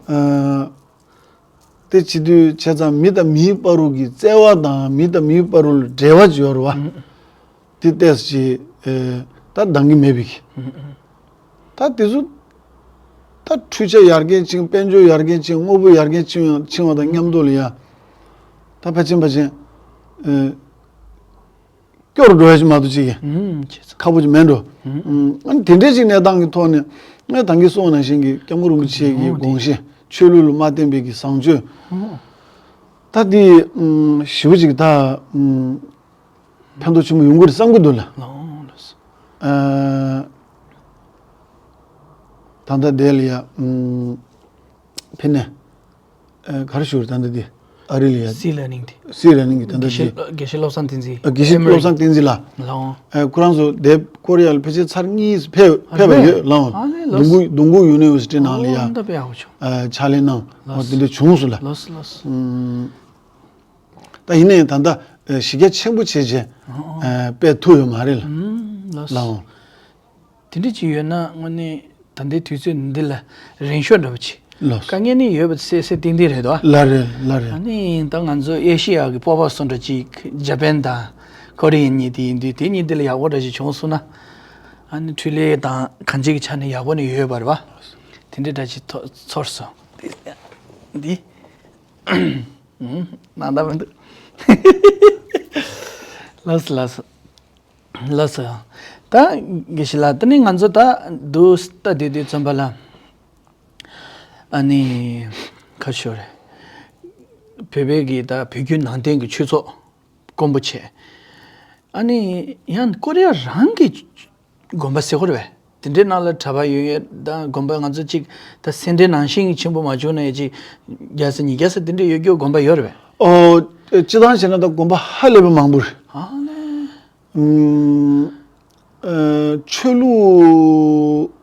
ཨ། དེ་བྱེད་དུས་བྱས་ཙང་མི་དང་མིའི་བར་དུ་གི་བརྩེ་བ་དང་མི་དང་མིའི་བར་དུ་འབྲེལ་བ་ཅིག་ཡོད་རེད་བ། དེ་ཏོག་ཙམ་ཅིག་ཨེ་ད་འདང་གི་མེད་པའི་གི། ད་དེ་ཚོ་ད་འཕྲུལ་ཆས་ཡར་རྒྱས་ཕྱིན། དཔལ་འབྱོར་ཡར་རྒྱས་ཕྱིན། དངོས་པོ་ཡར་རྒྱས་ཕྱིན་ཡང་ཕྱིན་པ་དང་མཉམ་དུ་ལ་ཡ་ད་ཕལ་ཆེར་ཕལ་ཆེར་ཨེ། སྐྱོ་རུ་འགྲོ་ཡ་ཞིག་མ་གཏོགས་ཅིག་གི་ཨུམ་བྱས་ཙང་ཁ་པོ་ཅིག་མེད་འགྲོ། ཨུམ། ཨ་ནི་དེ་འདྲའི་ཅིག་གནས་སྟངས་ཀྱི་ཐོག་ནས་ངས་ད་གིན་གསུངས་པ་ནང་བཞིན་གྱི་སྐྱབས་མགོན་རིན་པོ་ཆེ་གི་ཨོ་དེ་དགོངས་བཞེད། ཆོས་ལུགས་ལ་མ་བརྟེན་པའི་གི་བཟང་སྤྱོད། ཨོ་ད་འདི་ཨུམ་ཞེ་པོ་ཅིག་ད་ཨུམ་ཕན་ཐོགས་ཆེན་པོ་ཡོང་གི་རེད་བསམ་གྱི་འདུག་ལ། ལགས་ལགས། ཨ་ད་ལྟ་དེ་ལ་ཡ་ཨུམ་ཕི་ནས། ཨ་ག་རེ་ཞུ་རེད། ད་ལྟ་འདི་ཨ་རི་ལ་ཡ། སི་ལར་ནིང་དེ། སི་ལར་ནིང་གི་ད་ལྟ་དགེ་བཤེས་འདི། དགེ་བཤེས་བློ་བཟང་བསྟན་འཛིན། ཨ་དགེ་བཤེས་ཨེ་མ་རི། བློ་བཟང་བསྟན་འཛིན་ལགས། ལགས་འོང་། ཨ་ཁོ་རང་ཚོ་དེབ་ཀོ་རི་ཡ་ལ་ཕལ་ཆེར་ཚར་གཉིས་ཕེབས་ཨ་ཕེབས་པ་ཕེབས། ཡོད་ལགས་འོང་། ཨ་ལས་ལགས། དུང་དཀར་དུང་དཀར་ཡུ་ནི་ཝར་སི་ཊི་ནང་ལ་ཡ། ཨོ་ད་དཔེ་ཡག་པོ་བྱུང་། ཨ་ཕྱག་ལས་གནང་། ལགས་འོ་དེ་འདྲ་བྱུང་སོང་ལ། ལགས་ལགས། ཨུམ། ད་ཡིན་ནའི་ད་ལྟ་ཨ་གཞི་རྒྱ་ཆེན་པོ་བྱས་བྱས་ཨོ་ཨོ། ཨ་སྤེལ་ཐུབ་ཡོད་མ་རེད་ལ། ཨུམ་ལགས། ལགས་འོང་། དེ་འདྲ་ཅིག་ཡོད་ན་དངོས་གནས་ད་ལྟའི་དུས་ཚོད་འདི་ལ་རན་ཤོས་འདྲ་པོ་ཅིག་ལགས། དཀའ་ངལ་ནི་ཡོད་པ་གསལ་གསལ་ཏིང་ཏིང་རེད་དོ། ལགས་རེད་ལགས་རེད། ཨ་ནི་ད་ང་ཚོ་ཨེ་ཤི་ཡ་གི་སྤོབས་པ་སུ་འདྲ་ཅིག་ཇ་པན་དང་ཀོ་རི་ཡན་གཉིས་དེ་ཡིན་དུས་དེ་གཉིས་འདི་ལ་ཡག་པོ་འདྲ་ཞིག་བྱུང་སོང་ན། ཨ་ནི་འཕྲུལ་ལས་དང་གང་ཅིའི་ཆ་ནས་ཡག་པོ་ནི་ཡོད་པ་རེད་བ། དེ་འདྲ་འདྲ་ཅིག་ཐོ་ཚོར་སོང་། འདི་འདི་ནང་ད་མི་འདུག་ལགས་སོ་ལགས་སོ། ལགས་སོ། ད་དགེ་བཤེས་ལགས། ད་ནི་ང་ཚོ་ད་འདུག་ལྟ་བསྡད་དུས་ཙམ་པ་ལ། ཨ་ནི་ཁ་ཤོར་རེད། བོད་པའི་གི་ད་བོད་བརྒྱུད་ནང་བསྟན་གྱི་ཆོས་ཚོགས་དཀོན་པོ་བྱས། ཨ་ནི་ཡང་ཀོ་རི་ཡ་རང་གི་དགོན་པ་ཟེར་གོ་རེད་པས། དེ་འདྲའི་ནང་ལ་གྲྭ་པ་ཡོད་ཡོད་ད་དགོན་པ་ང་ཚོ་གཅིག་ད་སེ་འབྲས་ནང་བཞིན་གྱི་ཆེན་པོ་མ་བྱུང་ན་ཡ་གཅིག་བརྒྱ་ས་ཉིས་བརྒྱ་ས་དེ་འདྲ་ཡོད་རྒྱུ་དགོན་པ་ཡོད་རེད་པས། ཨོ། སྤྱིར་བཏང་བྱས་ན་ད་དགོན་པ་ཧ་ལས་པ་མང་པོ་རེད། ཨ་ལས། ཨུམ། ཨ་ཆོས་ལུགས་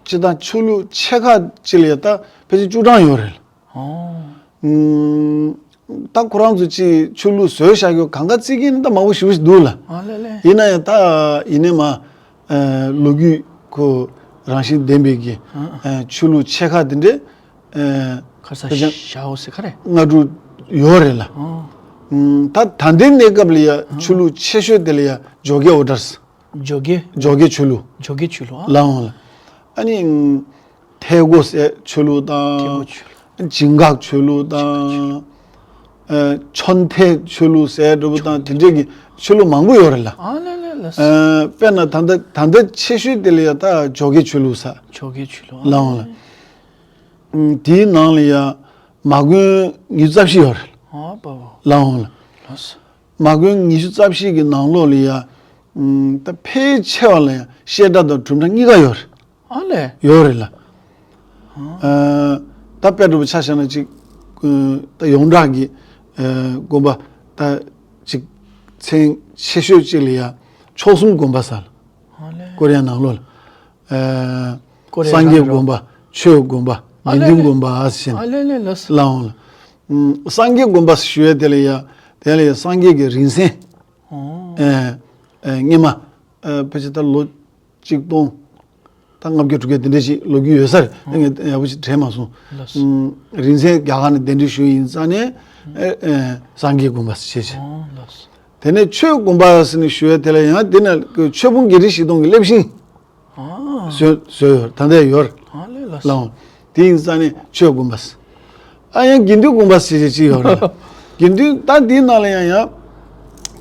སྤྱིར་བཏང་ཆོས་ལུགས་ཆེ་ཁག་ཅིག་ལ་ཡ་ད་ཕལ་ཆེར་བཅུ་གྲངས་ཡོད་རེད། ཨོ། ཨུམ། ད་ཁོ་རང་ཚོ་ཅིག་ཆོས་ལུགས་བཟོས་བཞག་ཡོད་གང་ག་བརྩི་མཁན་ད་མང་པོ་ཞེ་པོ་ཞིག་འདུག་ལ། ཨ་ལས་ལས། ཡིན་ན་ཡང་ད་ཡིན་ནའི་མ་ཨ་ལོ་རྒྱུས་ཁོ་རང་བཞིན་ལྡན་པའི་གི་ཨ་ཨ་ཆོས་ལུགས་ཆེ་ཁག་དེ་འདྲས་ཨ་ཁ་ས་ཕལ་ཆེར་ཞའོ་སི་ཁ་རེ། ལྔ་དྲུག་ཡོད་རེད་ལ། ཨོ། ཨུམ། ད་ད་ལྟའི་གནས་སྐབས་ལ་ཡ་ཨ་ཆོས་ལུགས་ཆེ་ཤོས་དེ་ལ་ཡ་ཇོ་གེ་ཨོ་ཏར། ཇོ་གེ། ཇོ་གེ་ཆོས་ལུགས། ཇོ་གེ་ཆོས་ལུགས་ཨ། ལའང་ལ། ཨ་ནི་ཐའེ་གོ་ཟེར་ཆོས་ལུགས་དང་། ཐའེ་གོ་ཆོས་ལུགས། ཇིང་གག་ཆོས་ལུགས་དང་། ཨ་ཆོན་ཐའེ་ཆོས་ལུགས་ཟེར་འདྲ་པོ་དང་དེ་འདྲས་ཀྱི་ཆོས་ལུགས་མང་པོ་ཡོད་རེད་ལ། ཨ་ལ་ལ་ལ། ཨ་དཔེར་ན་ད་ལྟ་ད་ལྟ་ཆེ་ཤོས་དེ་ལ་ཡ་ད་ཇོ་གེ་ཆོས་ལུགས་ཟེར། ཇོ་གེ་ཆོས་ལུགས་ཨ། ལའང་ལ། ཨུམ། དེའི་ནང་ལ་ཡ་མ་དགོན་ཉི་ཤུ་རྩ་བཞི་ཡོད་རེད། ཨ་པ་པ། ལའང་ལ། ལགས་སོ། མ་དགོན་ཉི་ཤུ་རྩ་བཞི་གི་ནང་ལོགས་ལ་ཡ། ཨུམ། ད་ཕལ་ཆེ་བ་ལ་ཡ་བཤད་གྲྭ་དང་སྒྲུབ་གྲྭ་གཉིས་ཀ་ཡོད་རེད། ཨ་ལས། ཡོད་རེད་ལ། ཨ་ད་དཔེ་འདྲ་པོ་ཆ་བཞག་ན་ཅིག་ཨ་ད་ཡོངས་གྲགས་ཀྱི་ཨ་དགོན་པ་ད་ཅིག་མཚན་ཆེ་ཤོས་ཅིག་ལ་ཡ་མཆོག་གསུམ་དགོན་པ་ཟེར་ལ། ཨ་ལས། ཀོ་རི་ཡ་ནང་ལོགས་ལ། ཨ་ཀོ་རི་ཡ་སངས་རྒྱས་རང་དགོན་པ། ཆོས་དགོན་པ། ཨ་ལས་དགེ་འདུན་ལས། དགོན་པ་ཟེར་ནས། ཨ་ལས་ལས་ལགས་སོ། ལའང་ལ། ཨུམ། སངས་རྒྱས་དགོན་པ་ཞུ་ཡ་དེ་ལ་ཡ། དེ་ལ་ཡ་སངས་རྒྱས་ཀྱི་རིང་བསྲེལ། ཨོ། ཨེ་ཨེ་སྔས་མ་ཨེ་ཕལ་ཆེར་ད་ལོ་གཅིག་སྟོང་ད་ལྔ་བརྒྱ་དྲུག་བརྒྱ་དེ་འདྲ་ཞིག་ལོ་རྒྱུས་ཡོད་ས་རེད། ཨོ། ངས་ཡག་པོ་ཞིག་དྲན་མ་སོང་། ལགས་སོ། ཨུམ། རིང་བསྲེལ་རྒྱ་གར་ནས་གདན་འདྲེན་ཞུས་ཡིན་ཙང་ནས་ཨེ་ཨེ་སངས་རྒྱས་དགོན་པ་ཞེས་བྱས། ཨོ་ལགས་སོ། དེ་ནས་ཆོས་དགོན་པ་ཟེར་ནས་ཞུ་ཡ་དེ་ལ་ཡང་དེ་ན་ཆོས་ཕུང་བརྒྱད་ཁྲི་བཞི་སྟོང་གི་སླེབས་ཤིང་། ཨ། བཟོས་བཟོས་ཡོད་ད་ལྟ་ཡོད། ཨ་ལས་ལགས་སོ། ལའང་། དེ་ཡིན་ཙང་ནས་ཆོས་དགོན་པ་ཟེར། ཨ་ཡང་དགེ་འདུན་དགོན་པ་ཟེར་ཅིག་ཡོད་རེད། དགེ་འདུན་ད་དེའི་ནང་ལ་ཡང་ཡང་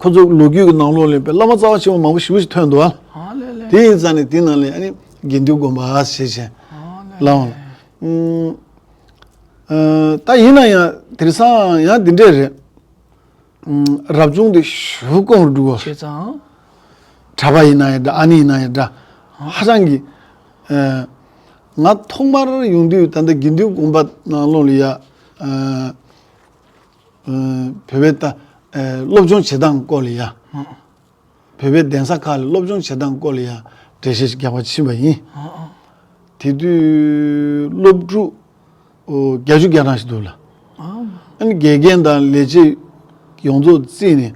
ཁོ་ཚོ་ལོ་རྒྱུས་ཀྱི་ནང་ལོགས་ལ་བླ་མ་རྩ་བ་ཆེན་པོ་མང་པོ་ཞེ་པོ་ཞིག་ཐོན་འདུག་ཨ། ཨ་ལས་ལས། དེ་ཡིན་ཙང་ནས་དེའི་ནང་ལ་ཨ་ནི་དགེ་འདུན་དགོན་པ་ཟེར་བྱས། ཨ་ལས་ལའང་། ལས། ཨུམ། ཨ། ད་ཡིན་ན་ཡང་དེང་སང་ཡང་འདི་འདྲས་རེད། ཨམ། རབ་བྱུང་དེ་ཞེ་པོ་དཀོན་པོ་འདུག་གོ། བྱས་ཙང་། གྲྭ་པ་ཡིན་ན་ཡང་འདྲ། ཨ་ནེ་ཡིན་ན་ཡང་འདྲ། ཧ་ཅང་གི། ཨ། ང་ཐོག་མར་ཡོང་དུས་ད་ལྟ་དགེ་འདུན་དགོན་པ་ནང་ལོགས་ལ་ཡ། ཨ། ཨ། བོད་པའི་ད། ཨ། སློབ་སྦྱོང་བྱེད་སྟངས་སྐོར་ལ་ཡ། ཨ། བོད་པའི་གདན་ས་ཁག་ལ་སློབ་སྦྱོང་བྱེད་སྟངས་སྐོར་ལ་ཡང་འགྲེལ་བཤད་ཅིག་རྒྱག་པར་ཕྱིན་པ་ཡིན། ཨ་ཨ། དེ་དུས་སློབ་ཕྲུག་ཨོ་བརྒྱད་ཅུ་གྱ་གྲངས་ཤིག་འདུག་ལ། ཨ། ཨ་ནི་དགེ་རྒན་དང་ལས་བྱེད་ཡོངས་རྫོགས་བརྩིས་ནས།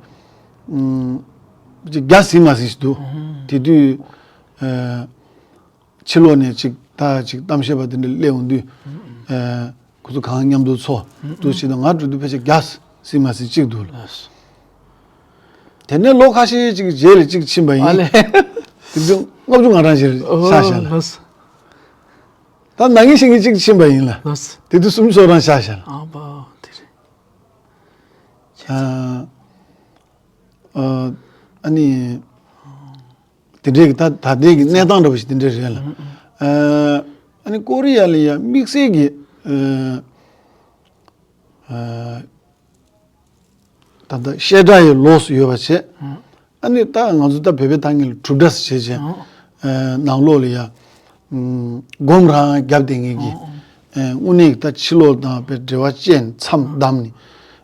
ཨུམ། ཅིག་བརྒྱ་ཟིན་མ་ཟིན་ཞིག་འདུག། ཨུམ། དེ་དུས། ཨ། ཕྱི་ལོགས་ནས་ཅིག་ད་ཅིག་གཏམ་བཤད་པ་དེ་འདྲ་སླེབས་འོང་དུས། ཨ། ཁོ་ཚོ་གང་མཉམ་དུ་འཚོགས་འདུག་བྱས་དུས་ང་འགྲོ་དུས་ཕལ་ཆེར་བརྒྱ་ཟིན་མ་ཟིན་གཅིག་འདུག་ལ། དེ་ནས་ལོ་ཁ་ཤས་ཅིག་རྗེས་ལ་གཅིག་ཕྱིན་པ་ཡིན། ཨ་ལས། དེ་དུས་ལྔ་བཅུ་ང་གྲངས་ཅིག་ཆགས་ཤག་ལ། ཨོ་ལགས་སོ། ད་ན་ནིང་ཕྱི་ཉིན་གཅིག་ཕྱིན་པ་ཡིན་ལ། ལགས་སོ། དེ་དུས་སུམ་ཅུ་སོ་གྲངས་ཆགས་ཤག་ལ། ཨ་ཕ་དེ་རེད། ཨ། ཨ། ཨ་ནི། དེ་འདྲའི་གི་ད་ད་ལྟའི་གི་གནས་སྟངས་འདྲ་པོ་ཞིག་དེ་འདྲ་རེད་ལ། ཨ། ཨ་ནི་ཀོ་རི་ཡ་ལ་ཡ་དམིགས་བསལ་གྱི། ཨ། ཨ། ད་ལྟ་བཤད་གྲྭ་ཡི་ལོགས་སུ་ཡོད་པ་བྱས། ཨ་ནི་ད་ང་ཚོ་ད་བོད་པའི་ཐང་ངེ་ལ་གྲུབ་འདྲ་ཟེར་བྱས་བྱས། ཨ། ནང་ལོགས་ལ་ཡ། ཨ། སྒོམ་རང་རྒྱབ་བསྡད་མཁན་གྱི། ཨ། དངོས་གནས་ཀྱི་ད་ཕྱི་ལོགས་དང་དཔེ་འབྲེལ་བ་བཅད་ནས་མཚམས་བསྡམས་ནས།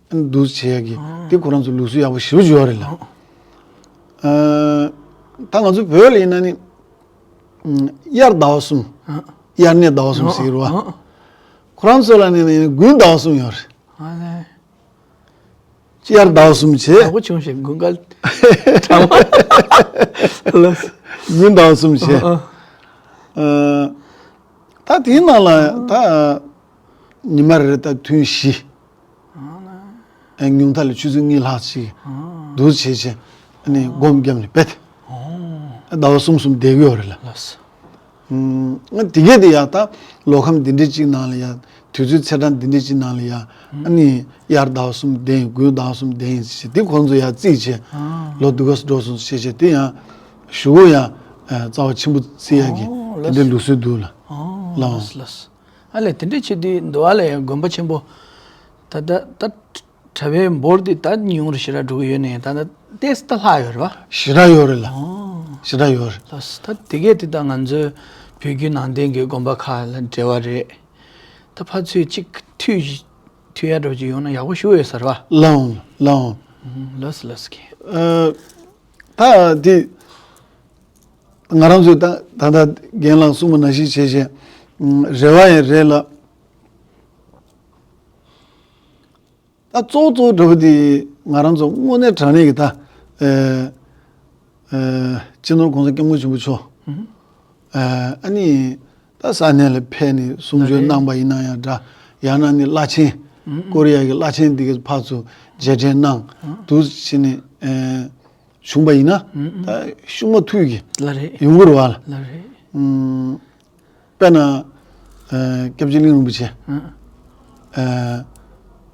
ཨ་ནི་འདུག་བྱེད་ཡ་གི། ཨ། དེ་ཁོ་རང་ཚོ་ལུགས་སྲོལ་ཡག་པོ་ཞེ་པོ་ཅིག་ཡོད་རེད་ལ། ཨ། ད་ང་ཚོ་བོད་ལ་ཡིན་ན་ནི། ཨ། དབྱར་ཟླ་བ་གསུམ། ཨ། དབྱར་གནས་ཟླ་བ་གསུམ་ཟེར་བ། ཨ། ཁོ་རང་ཚོ་ལ་ནི་ནི་དགུན་ཟླ་བ་གསུམ་ཡོད་རེད། ཨ་ལས། དབྱར་ཟླ་བ་གསུམ་བྱས། ཡག་པོ་བྱུང་ཞེས་དགུན་ཁ་གྲང་བ། ལགས། དགུན་ཟླ་བ་གསུམ་བྱས། ཨ། ཨ། ད་དེའི་ནང་ལ་ད་ཉི་མ་རེ་རེ་ད་ཐུན་བཞི། ཨ། ཉུང་མཐའ་ལ་ཆུ་ཚོད་གཉིས་ལྷག་ཅིག་འདུག་བྱས་བྱས། ཨ་ནི་སྒོམ་བརྒྱབ་ནས་བསྡད། ཨ། ཟླ་བ་གསུམ་གསུམ་བསྡད་ཀྱི་ཡོད་རེད་ལ། ལགས་སོ། ཨ། དེ་གས་དེ་ཡ་ད་ལོ་ཁམས་འདི་འདྲ་ཅིག་ནང་ལ་ཡ། དུས་ཚོད་ཚེས་གྲངས་འདི་འདྲ་ཅིག་ནང་ལ་ཡ། ཨ་ནི་དབྱར་ཟླ་བ་གསུམ་བསྡད་ཡིན། དགུན་ཟླ་བ་གསུམ་བསྡད་ཡིན་ཟེར་དེ་ཁོང་ཚོ་ཡ་རྩིས་བྱས། ཨ། ལོ་འདི་ག་སེ་འགྲོ་སོང་ཟེར་བྱས་དེ་ཡང་ཞུ་གུ་ཡ། ཨ། རྩ་བ་ཆེན་པོ་རྩི་ཡ་གི། ཨོ་དེ་འདྲའི་ལགས་སོ། ལུགས་སྲོལ་འདུག་ལ། ཨོ་ལགས། ལགས་སོ་ལགས་སོ། ཨ་ལས། དེ་འདྲ་བྱེད་དུས་འདུལ་བ་ལ་ཡང་དགོན་པ་ཆེན་པོ། ད་ད་ད། གྲྭ་པའི་འབོར་དེ་ད་ཉུང་རུ་ཞེ་དྲག་འགྲོ་གི་ཡོད་ནའི་ད་ལྟ་ཏོག་ཙམ་ད་ལྷག་ཡོད་རེད་པ། ཞེ་དྲག་ཡོད་རེད་ལ། ཨོ། ཞེ་དྲག་ཡོད་རེད། ལགས་སོ། ད་དེ་གས་དེ་ད་ང་ཚོའི་བོད་བརྒྱུད་ནང་བསྟན་གྱི་དགོན་པ་ཁག་ལ་འབྲེལ་བ་རེད། ད་ཕར་ཚུར་གཅིག་མཐུད་མཐུད་ཡ་འདྲ་པོ་ཅིག་ཡོང་ན་ཡག་པོ་ཞེ་པོ་ཡོད་ས་རེད་པ། ལགས་འོང་། ལགས་འོང་། ཨུམ། ལགས་སོ་ལགས་སོ། ཨ། ད་དེ་ང་རང་ཚོས་ད་ད་ལྟ་རྒན་ལགས་གསུངས་པ་ནང་བཞིན་བྱས་བྱས། ཨུམ། རེ་བ་ཡང་རེད་ལ། ད་གཙོ་བོ་གཙོ་བོ་འདྲ་པོ་དེ་ང་རང་ཚོ་དངོས་གནས་དྲང་གནས་ཀྱི་ད། ཨེ། ཨེ། སྤྱི་ནོར་༸གོང་ས་༸སྐྱབས་མགོན་ཆེན་པོ་མཆོག། ཨུ་ཧུ། ཨེ། ཨ་ནི་ད་ས་གནས་ལ་ཕེབས་ནས་གསུང་ཆོས་གནང་པ་ཡིན་ན་ཡང་འདྲ། ཡང་ན་ནི་བླ་ཆེན། ཨུ་ཧུ། ཀོ་རི་ཡ་གི་བླ་ཆེན་འདི་གའི་ཕར་ཚུར་མཇལ་འཕྲད་གནང་། ཨུ་ཧུ། འདུག་བྱས་ནས། ཨེ། བྱུང་པ་ཡིན་ན། ཨུ་ཧུ། ད་ཤུགས་མ་ཐུག་གི། ལགས་རེད། ཡོང་གི་རེད་པ་ལ། ལགས་རེད། ཨུམ། དཔེར་ན། ཨ། སྐྱབས་རྗེ་གླིང་རིན་པོ་ཆེ། ཨ། ཨ།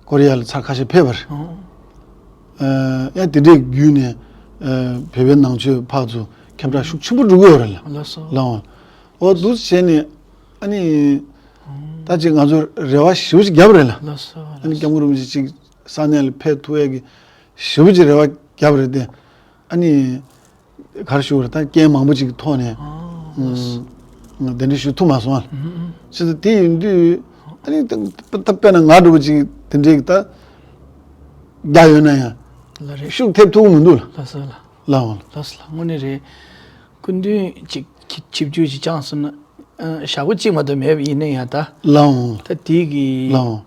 ཀོ་རི་ཡ་ལ་ཚར་ཁ་ཤས་ཕེབས་པ་རེད། ཨ། ཨ། ཡང་དེ་འདྲའི་བརྒྱུད་ནས། ཨ། བོད་པའི་ནང་ཆོས་ཕར་ཚུར་ཁྱབ་བསྒྲགས་ཤུགས་ཆེན་པོ་འགྲོ་གི་ཡོད་རེད་ལ། ལགས་སོ། ལགས་འོང་། འོ་འདུག་བྱས་ནས་ཨ་ནི། ད་ཅིག་ང་ཚོ་རེ་བ་ཞེ་པོ་ཅིག་བརྒྱབ་རེད་ལ། ལགས་སོ། ཨ་ནི་སྐྱབས་མགོན་རིན་པོ་ཆེ་ཅིག་ས་གནས་ལ་ཕེབས་ཐུབ་ཡས་ཀྱི་ཞེ་པོ་ཅིག་རེ་བ་བརྒྱབ་རེད་དེ། ཨ་ནི། ག་རེ་ཞུ་དགོས་རེད། ད་རྐྱེན་མང་པོ་ཅིག་གི་ཐོག་ནས། ཨ། ཨུམ། དེ་འདྲ་ཞུ་ཐུབ་མ་སོང་ཨ། ཨུམ། ཨུམ། བྱས་ཙང་དེ་ཡིན་དུས་ཨ་ནི་ད་ད་དཔེར་ན་ང་འདྲ་པོ་ཅིག་དེ་འདྲའི་གི་ད་རྒྱ་ཡོད་ན་ཡང་། ལགས་རེད། ཤུགས་ཐེབས་ཐུབ་ཀྱི་མི་འདུག་ལ། ལགས་སོ་ལགས། ལགས་འོང་། ལགས་སོ་ལགས། དངོས་གནས་རེད། སྐུ་མདུན་ཅིག་ཆིབས་ཆིབས་བསྒྱུར་ཅིག་བསྐྱངས་སོང་ན། ཨ། ཞག་པོ་གཅིག་མ་གཏོགས་མེད་པ་ཡིན་ན་ཡང་ད། ལགས་འོང་། ད་དེ་གི། ལགས་འོང་།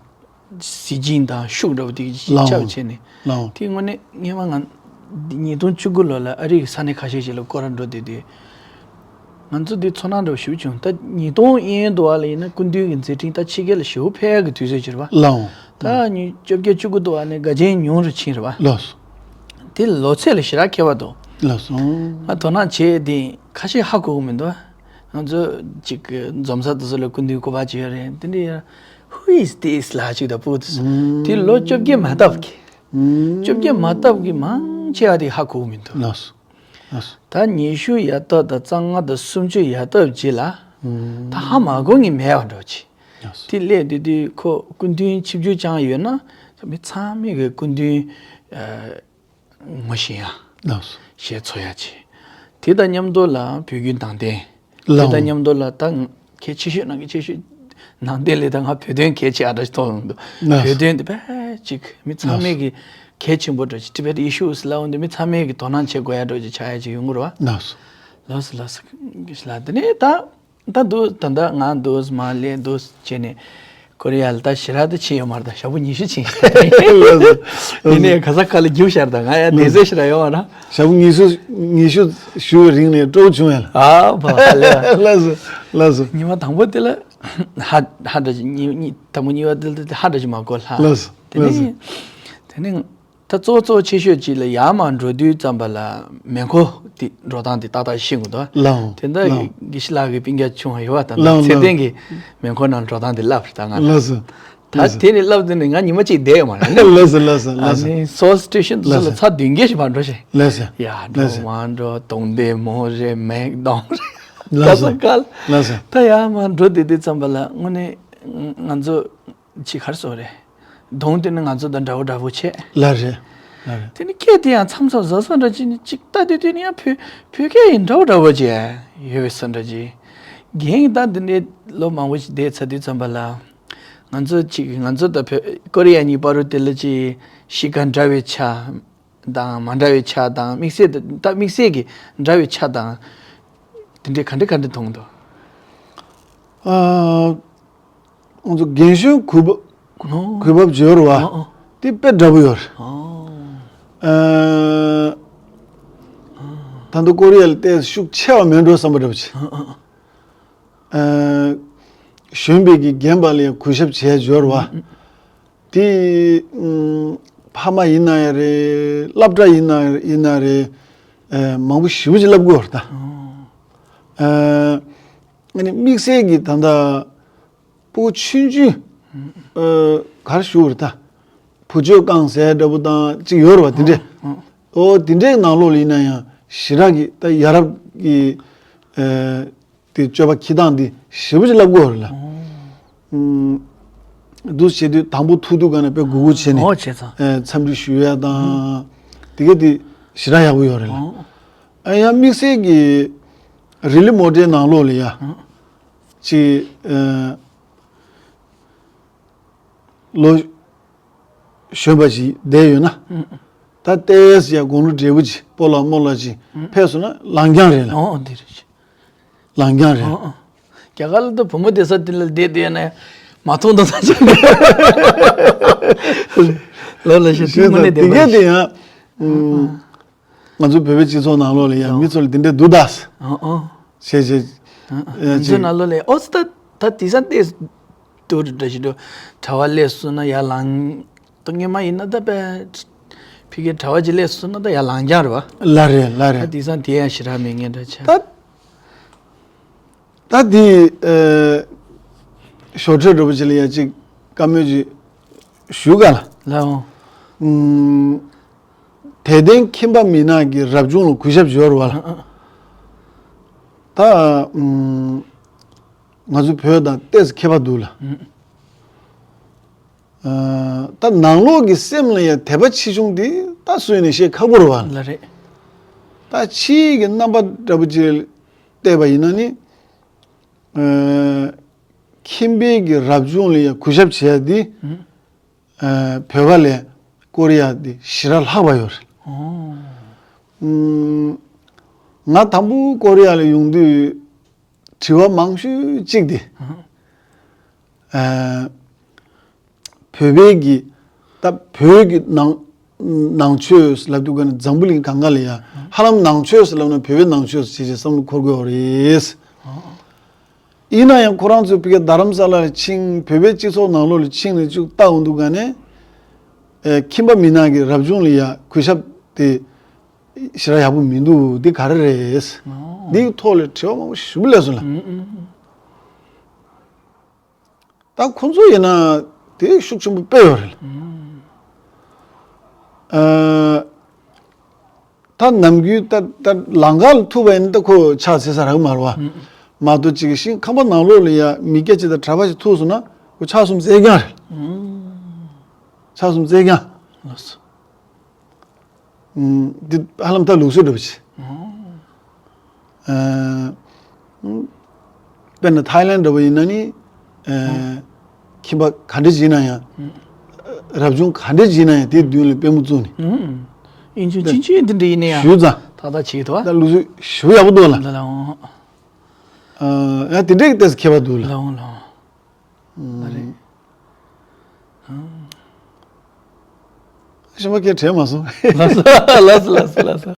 གཟི་བརྗིད་དང་ཤུགས་འདྲ་པོ་དེ་ལགས་འོང་། ཆགས་བྱས་ནས། ལགས་འོང་། དེ་དངོས་གནས་སྔོན་མ་ང་ཉིས་སྟོང་བཅུ་དགུ་ལོ་ལ་ཨ་རི་གི་ས་གནས་ཁ་ཤས་ཤིག་ལ་སྐོར་ར་འགྲོ་བསྡད་དུས། ང་ཚོ་འདི་ཚོར་སྣང་འདྲ་པོ་ཞེ་པོ་བྱུང་། ད་ཉིས་སྟོང་ཡན་དུ་བ་ལ་ཡིན་ན་སྐུ་མདུན་གྱི་མཛད་འཕྲིན་ད་ཕྱི་རྒྱལ་ལ་ཞེ་པོ་ཕེབས་ཡག་གི་དུས་ཚོད་ཅིག་རེད་པ། ལགས་འོང་། ད་ཉིས་བཅོ་བརྒྱད་བཅུ་དགུ་དུ་བ་ནས་དགའ་ཆེན་ཉུང་རུ་ཕྱིན་རེད་པ། ལགས་སོ། དེ་ལོ་ཚད་ལ་ཞེ་དྲག་ཁྱད་པར་འདུག། ལགས་སོ། ང་དོ་སྣང་བྱས་དེ་ཁ་ཤས་ཧ་གོ་གི་མི་འདུག། ང་ཚོ་ཅིག་གི་འཛོམས་ས་དེ་ཚོ་ལ་སྐུ་མདུན་སྐུ་པར་ཅིག་ཡོད་རེད། དེ་འདྲ་ཡ། Who is this? ལབ་ཅིག་དང་ཕྲུ་གུ་དེ་ཚོ། ཨུམ། དེ་ལོ་བཅོ་བརྒྱད་མ་བཏབ་གི། ཨུམ། བཅོ་བརྒྱད་མ་བཏབ་གི་མང་ཆེ་བ་དེ་ཧ་གོ་གི་མི་འདུག། ལགས་སོ། ལགས་སོ། ད་ཉི་ཤུ་ཡར་བཏབ་དང་རྩ་ལྔ་དང་སུམ་ཅུ་ཡར་བཏབ་རྗེས་ལ། ཨུམ། ད་ཧ་མ་གོ་མཁན་མེད་པ་འདྲ་པོ་ཅིག། དེ་སླེབས་དུས་དུས་ཁོ་སྐུ་མདུན་ཆིབས་བསྒྱུར་བསྐྱངས་ཡོད་ན་མི་ཚང་མས་གི་སྐུ་མདུན་ཨ་ངོ་ཤེས་ཡ། ལགས་སོ། ཞེས་ཚོར་ཡ་ཆེ། དེ་དང་མཉམ་དུ་ལ་བོད་བརྒྱུད་ནང་བསྟན། དེ་ལགས། དང་མཉམ་དུ་ལ་ད་གལ་ཆེ་ཤོས་ནང་གི་ཆེ་ཤོས། ནང་བསྟན་ལས་ད་ང་བོད་དོན་གལ་ཆེ་ཨ་འདྲ་ཞིག་མཐོང་ཡོང་འདུག་ལགས། བོད་དོན་དེ་དཔེ་ཅིག་མི་ཚང་མས་ཀྱི་གལ་ཆེན་པོ་འདྲ་ཞིག Tibet issues ལབ་འོང་དུས་མི་ཚང་མས་ཀྱི་དོ་སྣང་བྱེད་དགོས་ཡ་འདྲ་ཞིག་ཆགས་ཡ་ཅིག་ཡོང་གི་རེད་བ། ལགས་སོ། ལགས་སོ་ལགས་སོ། ལགས་དེ་ནས་ད། ད་འདུག་ད་ལྟ་ང་འདུག་མ་ལས་འདུག་བྱས་ནས་ཀོ་རི་ཡ་ལ་ད་ཞེ་དྲག་ཏུ་ཕྱིན་ཡོད་མ་རེད། ད་ཞག་པོ་ཉི་ཤུ་ཕྱིན། ཡིན་ནའི་ག་ས་ག་ལ་རྒྱུགས་ཤར་ད་ང་ཡ་དེ་ཚོ་ཞེ་དྲག་ཡོད་མ་རེད། ཞག་པོ་ཉི་ཤུ་ཉི་ཤུ་བཞུགས་པའི་རིང་ནས་སྤྲོ་བྱུང་ཡ་ལ། ཨ་བ་ལས། ལགས་སོ་ལགས་སོ། ཉི་མ་དང་པོ་དེ་ལ་ཧ་ཧ་འདྲ་ཅིག་ཉི་ཉི་དང་པོ་གཉིས་པ་དེ་ལ་ཧ་འདྲ་ཅིག་མ་གོ་ལ། ལགས་སོ་དེ་ལགས་སོ། ནས་དེ་ནས། ད་གཙོ་བོ་གཙོ་བོ་ཆེ་ཤོས་གཅིག་ལ་ཡར་མར་འགྲོ་དུས་ཙམ་པ་ལ་མེ་འཁོར་དེ་འགྲོ་སྟངས་དེ་ཏག་ཏག་ཤེས་དགོས་འདུག་ལའོ། དེ་འདྲ་ལའོ། དགེ་བཤེས་ལགས་ཀྱི་སྤུན་ཀྱག་ཆུང་བ་ཡོད་པ་དང་ལའོ་ཚེ་བརྟན་གྱིས་མེ་འཁོར་ནང་འགྲོ་སྟངས་དེ་བསླབ་རེད་ད་ང་ལ། ལགས་སོ། ད་ལགས་སོ། དེ་ནས་བསླབ་དུས་ནས་ང་ཉི་མ་གཅིག་བསྡད་ཡོད་མ་རེད། ལགས་སོ་ལགས་སོ་ལགས་ཨ་སོ། ནི་Seoul Station དུ་ལགས་ལ་སོ། ཚར་བདུན་བརྒྱ་ཞིག་མར་འགྲོ་ཞིང་། ལགས་སོ། ཡར་འགྲོ་ལགས་སོ། མར་འགྲོ་གདོང་འདེད་མོ་རེད་མེག་དོང་རེད། ལགས་སོ། ག་ས་ག་ལ། ལགས་སོ། ད་ཡར་མར་འགྲོ་བསྡད་དུས་ཙམ་པ་ལ་དངོས་གནས་ང་ཚོ། ཅིག་ག་རེ་ཟེར་དགོས་རེད། གདོང་དེ་ནི་ང་ཚོ་དང་འདྲ་བོ་འདྲ་བོ་བྱས། ལགས་རེད། ལགས་རེད། དེ་ནི་སྐད་དེ་ཡང་མཚམས་མཚམས་ཟ་ས་འདྲ་ཅིག་ནི་ཅིག་ལྟ་དུས་དུས་ནི་ཡང་བོད་བོད་སྐད་ཡིན་འདྲ་བོ་འདྲ་བོ་བྱས་ཡོད་པའི་ས་འདྲ་ཅིག་རྒན་ད་འདི་འདྲའི་ལོ་མང་པོ་ཞིག་བསྡད་ཚར་དུས་ཙམ་པ་ལ། ང་ཚོ་ཅིག་ང་ཚོ་དང་བོད་ཀོ་རི་ཡ་གཉིས་བར་དུ་དེ་ལ་ཅིག་གཤིས་ཀ་འདྲ་བའི་ཆ་དང་མ་འདྲ་བའི་ཆ་དང་དམིགས་བསལ་དུ་ད་དམིགས་བསལ་གྱི་འདྲ་བའི་ཆ་དང་། དེ་འདྲའི་ག་འདྲ་ག་འདྲ་མཐོང་འདུག་ཨ། ང་ཚོ་རྒན་གཞོན་གུས་བབ། ཨོ། གུས་བབ་སྦྱོར་བ། ཨོ་ཨོ། དེ་དཔེ་འདྲ་པོ་ཡོད་རེད། ཨོ། ཨ། ད་དུང་ཀོ་རི་ཡ་ལ་ཏོག་ཙམ་ཤུགས་ཆེ་བ་མེད་འགྲོ་བསམ་པ་འདྲ་པོ་ཅིག་ཨོ་ཨོ། ཨ། གཞོན་པའི་གི་རྒན་པ་ལ་ཡང་གུས་ཞབས་བྱས་སྦྱོར་བ། ཨུ་ཨུ། དེ། ཨུམ། ཕ་མ་ཡིན་ན་ཡང་རེད། སློབ་གྲྭ་ཡིན་ན་ཡིན་ན་རེད། ཨ། མང་པོ་ཞེ་པོ་ཅིག་བསླབ་དགོས་རེད་ད། ཨོ། ཨ། ཨ་ནི་དམིགས་བསལ་གྱི་ད་ལྟ་སྤུ་གུ་ཆུང་ཆུང་། ཨ། ག་རེ་ཞུ་དགོས་རེད་ད། བུ་བཅོལ་བཀང་ཟེར་འདྲ་པོ་དང་ཅིག་ཡོད་རེད་བ་དེ་འདྲས། ཨོ། ཨོ་དེ་འདྲའི་ནང་ལོགས་ལ་ཡིན་ན་ཡང་ཞེ་དྲག་གི་ད་ཡ་རབས་ཀྱི། ཨ། དེ་སྤྱོད་པ་འཁྱེར་སྟངས་དེ་ཞེ་པོ་ཅིག་བསླབ་དགོས་རེད་ལ། ཨོ། ཨུམ། འདུག་བྱེད་དུས་དང་པོ་ཐུག་དུས་ག་ནས་དཔེ་གུ་གུ་བྱས་ནས། ཨོ་བྱས་ཙང་། ཨེ། འཚམས་འདྲི་ཞུ་ཡ་དང་། དེ་ག་དེ་ཞེ་དྲག་ཡག་པོ་ཡོད་རེད་ལ། ཨོ། ཨ་ཡང་དམིགས་བསལ་གྱི་རི་ལི་མོ་ཊའི་ནང་ལོགས་ལ་ཡ། ཨོ། ཅིག་ཨེ། ལོ་གཞོན་པ་ཞིག་བསྡད་ཡོད་ན། ཨོ། ད་ཏོག་ཙམ་ཡ་དགུང་ལོ་བགྲེས་པོ་ཅིག་སྤོ་ལགས་རྨོ་ལགས་ཅིག་ཨོ། ཕེབས་སོང་ན་ལང་རྐྱང་རེད་ལ། ཨོ་འདི་རེད། ལང་རྐྱང་རེད། ཨོ་ཨོ། རྒྱ་གར་ལ་ད་བུ་མོ་བསྡད་ས་དེ་ལ་བསྡད་བསྡད་ནས་མ་མཐོང་དང་ཐག་ཆོད། ལོ་ལ་ཤི་དེ་དངོས་གནས་བདེན་པ་རེད། དེ་ག་དེ་ཡང་། ཨོ་ཨོ། ང་ཚོ་བོད་པའི་སྤྱི་ཚོགས་ནང་ལོགས་ལ་ཡང་ཨོ་མི་ཚོ་ལ་དེ་འདྲས་འདུག་ད། ཨོ་ཨོ། བྱས་བྱས། ཨོ་ཨོ། ཨེ་ང་ཚོའི་ནང་ལོགས་ལ་ཨོ་ཙི་ད་ད་དེང་སང་ཏོག་ཙམ་འདྲ་ཞིག་འདུག་གྲྭ་པ་སླེབས་སོང་ན་ཡར་ལངས། ད་སྔོན་མ་ཡིན་ན་ད་དཔེ་ཕ་གིའི་གྲྭ་པ་ཅིག་སླེབས་སོང་ན་ད་ཡར་ལངས་རྐྱང་རེད་བ། ལགས་རེད་ལགས་ད་རེད། དེང་སང་དེ་ཡང་ཞེ་དྲག་མེད་མཁན་འདྲ་ཆགས། ད་ད་དེ་ཨེ་ཞོར་འཕྲོས་འདྲ་པོ་ཅིག་ལ་ཡ་ཅིག་བཀའ་མོལ་ཅིག་ཞུ་ག་ལ། ལགས་འོང་། ཨུམ། དད་ལྡན་ཁྱིམ་པ་མི་ནག་གི་རབ་བྱུང་ལ་གུས་ཞབས་སྦྱོར་བ་ལ། ཨ་ཨ། ད་ཨུམ། ང་ཚོ་བོད་དང་ཏོག་ཙམ་ཁྱད་པར་འདུག་ལ། ཨུམ། ཨ། ད་ནང་ལོགས་ཀྱི་སེམས་ལ་ཡང་དད་པ་ཆེ་ཆུང་དེ་ད་སུ་ཡིན་ནས་བཤད་ཁག་པོ་རེད་བ། ལགས་རེད། ད་ཕྱིའི་གི་རྣམ་པ་འདྲ་པོ་ཅིག་བལྟས་པ་ཡིན་ན་ནི། ཨ། ཁྱིམ་པའི་གི་རབ་བྱུང་ལ་ཡང་གུས་ཞབས་བྱས་ཏེ། ཨུམ། ཨ། བོད་པ་ལས་ཀོ་རི་ཡ་དེ་ཞེ་དྲག་ལྷག་པ་ཡོད་རེད། ཨོ། ཨུམ། ང་དང་པོ་ཀོ་རི་ཡ་ལ་ཡོང་དུས། དྲི་བ་མང་ཤོས་གཅིག་དེ། ཨ། བོད་པའི་གི་ད་བོད་ཀྱི་ནང་ནང་ཆོས་ལབ་དུས་ག་ནས་འཛམ་བུ་གླིང་གང་ག་ལ་ཡ་ཧ་ལམ་ནང་ཆོས་ལབ་ན་བོད་པའི་ནང་ཆོས་ཞེས་བྱས་བསམ་བློ་འཁོར་དགོས་པ་རེད། ཡིན་ན་ཡང་ཁོ་རང་ཚོ་ཕ་གི་རྡ་རམ་ས་ལ་ལ་ཕྱིན་བོད་པའི་སྤྱི་ཚོགས་ནང་ལོགས་ལ་ཕྱིན་ནས་ཅིག་ལྟ་འོང་དུས་ག་ནས། ཨ། ཁྱིམ་པ་མི་ནག་གི་རབ་བྱུང་ལ་ཡ་གུས་ཞབས་དེ། ཞེ་དྲག་ཡག་པོ་མི་འདུག་འདི་ག་རེ་རེད། ཨོ། འདིའི་ཐོག་ལ་དྲི་བ་མང་པོ་ཞེ་པོ་སླེབས་སོང་ལ། ཨུམ་ཨུམ་ཨུམ། ད་ཁོང་ཚོ་ཡིན་ན་དེ་ཤུགས་ཆེན་པོ་དཔེ་ཡོད་རེད། ཨུམ། ཨ། ད་ནམ་རྒྱུན་ད་ད་ལམ་ཁ་ལ་ཐུག་པ་ཡིན་ན་ད་ཁོ་ཕྱག་འཚལ་ས་རག་མ་རེད་བ། ཨུམ། མ་གཏོགས་ཅིག་ཤིང་ཁང་པ་ནང་ལོགས་ལ་ཡ་མི་སྐྱ་ཅིག་དང་གྲྭ་པ་ཞིག་ཐུག་སོང་ན། ཁོ་ཕྱག་གསུམ་རྩལ་རྐྱང་རེད། ཕྱག་གསུམ་རྩལ་རྐྱང་། ལགས་སོ། ཨུམ། འདི་ཧ་ལམ་ད་ལུགས་སྲོལ་འདྲ་པོ་ཅིག་ཨ། དཔེར་ན་ཐའི་ལེན་འདྲ་པོ་ཡིན་ན་ནི། ཨ། ཁྱིམ་པ་ག་འདྲ་ཅིག་ཡིན་ན་ཡང་། རབ་བྱུང་ག་འདྲ་ཅིག་ཡིན་ན་ཡང་དེའི་མདུན་ལ་པུས་མོ་བཙུགས་ནས། ཨུམ། ཨིན་ཅུང་ཅིན་ཅུང་འདི་འདྲ་ཡིན་ན་ཡང་ཞུ་ཙང་། ཏག་ཏག་བྱེད་ཐུབ་ཨ། ད་ལུགས་སྲོལ་ཞུ་ཡག་པོ་འདུག་ལ། ལ་ལ་འོང་། ཨ། ཡང་དེ་འདྲའི་ཏོག་ཙམ་ཁྱད་པར་འདུག་ལ། ལ་འོང་ལ་འོང་། ཨ་རེད། ཨ། ཤི་མ་སྐད་དྲན་མ་སོང་། ལགས་སོ་ལགས་སོ་ལགས་སོ་ལགས་སོ།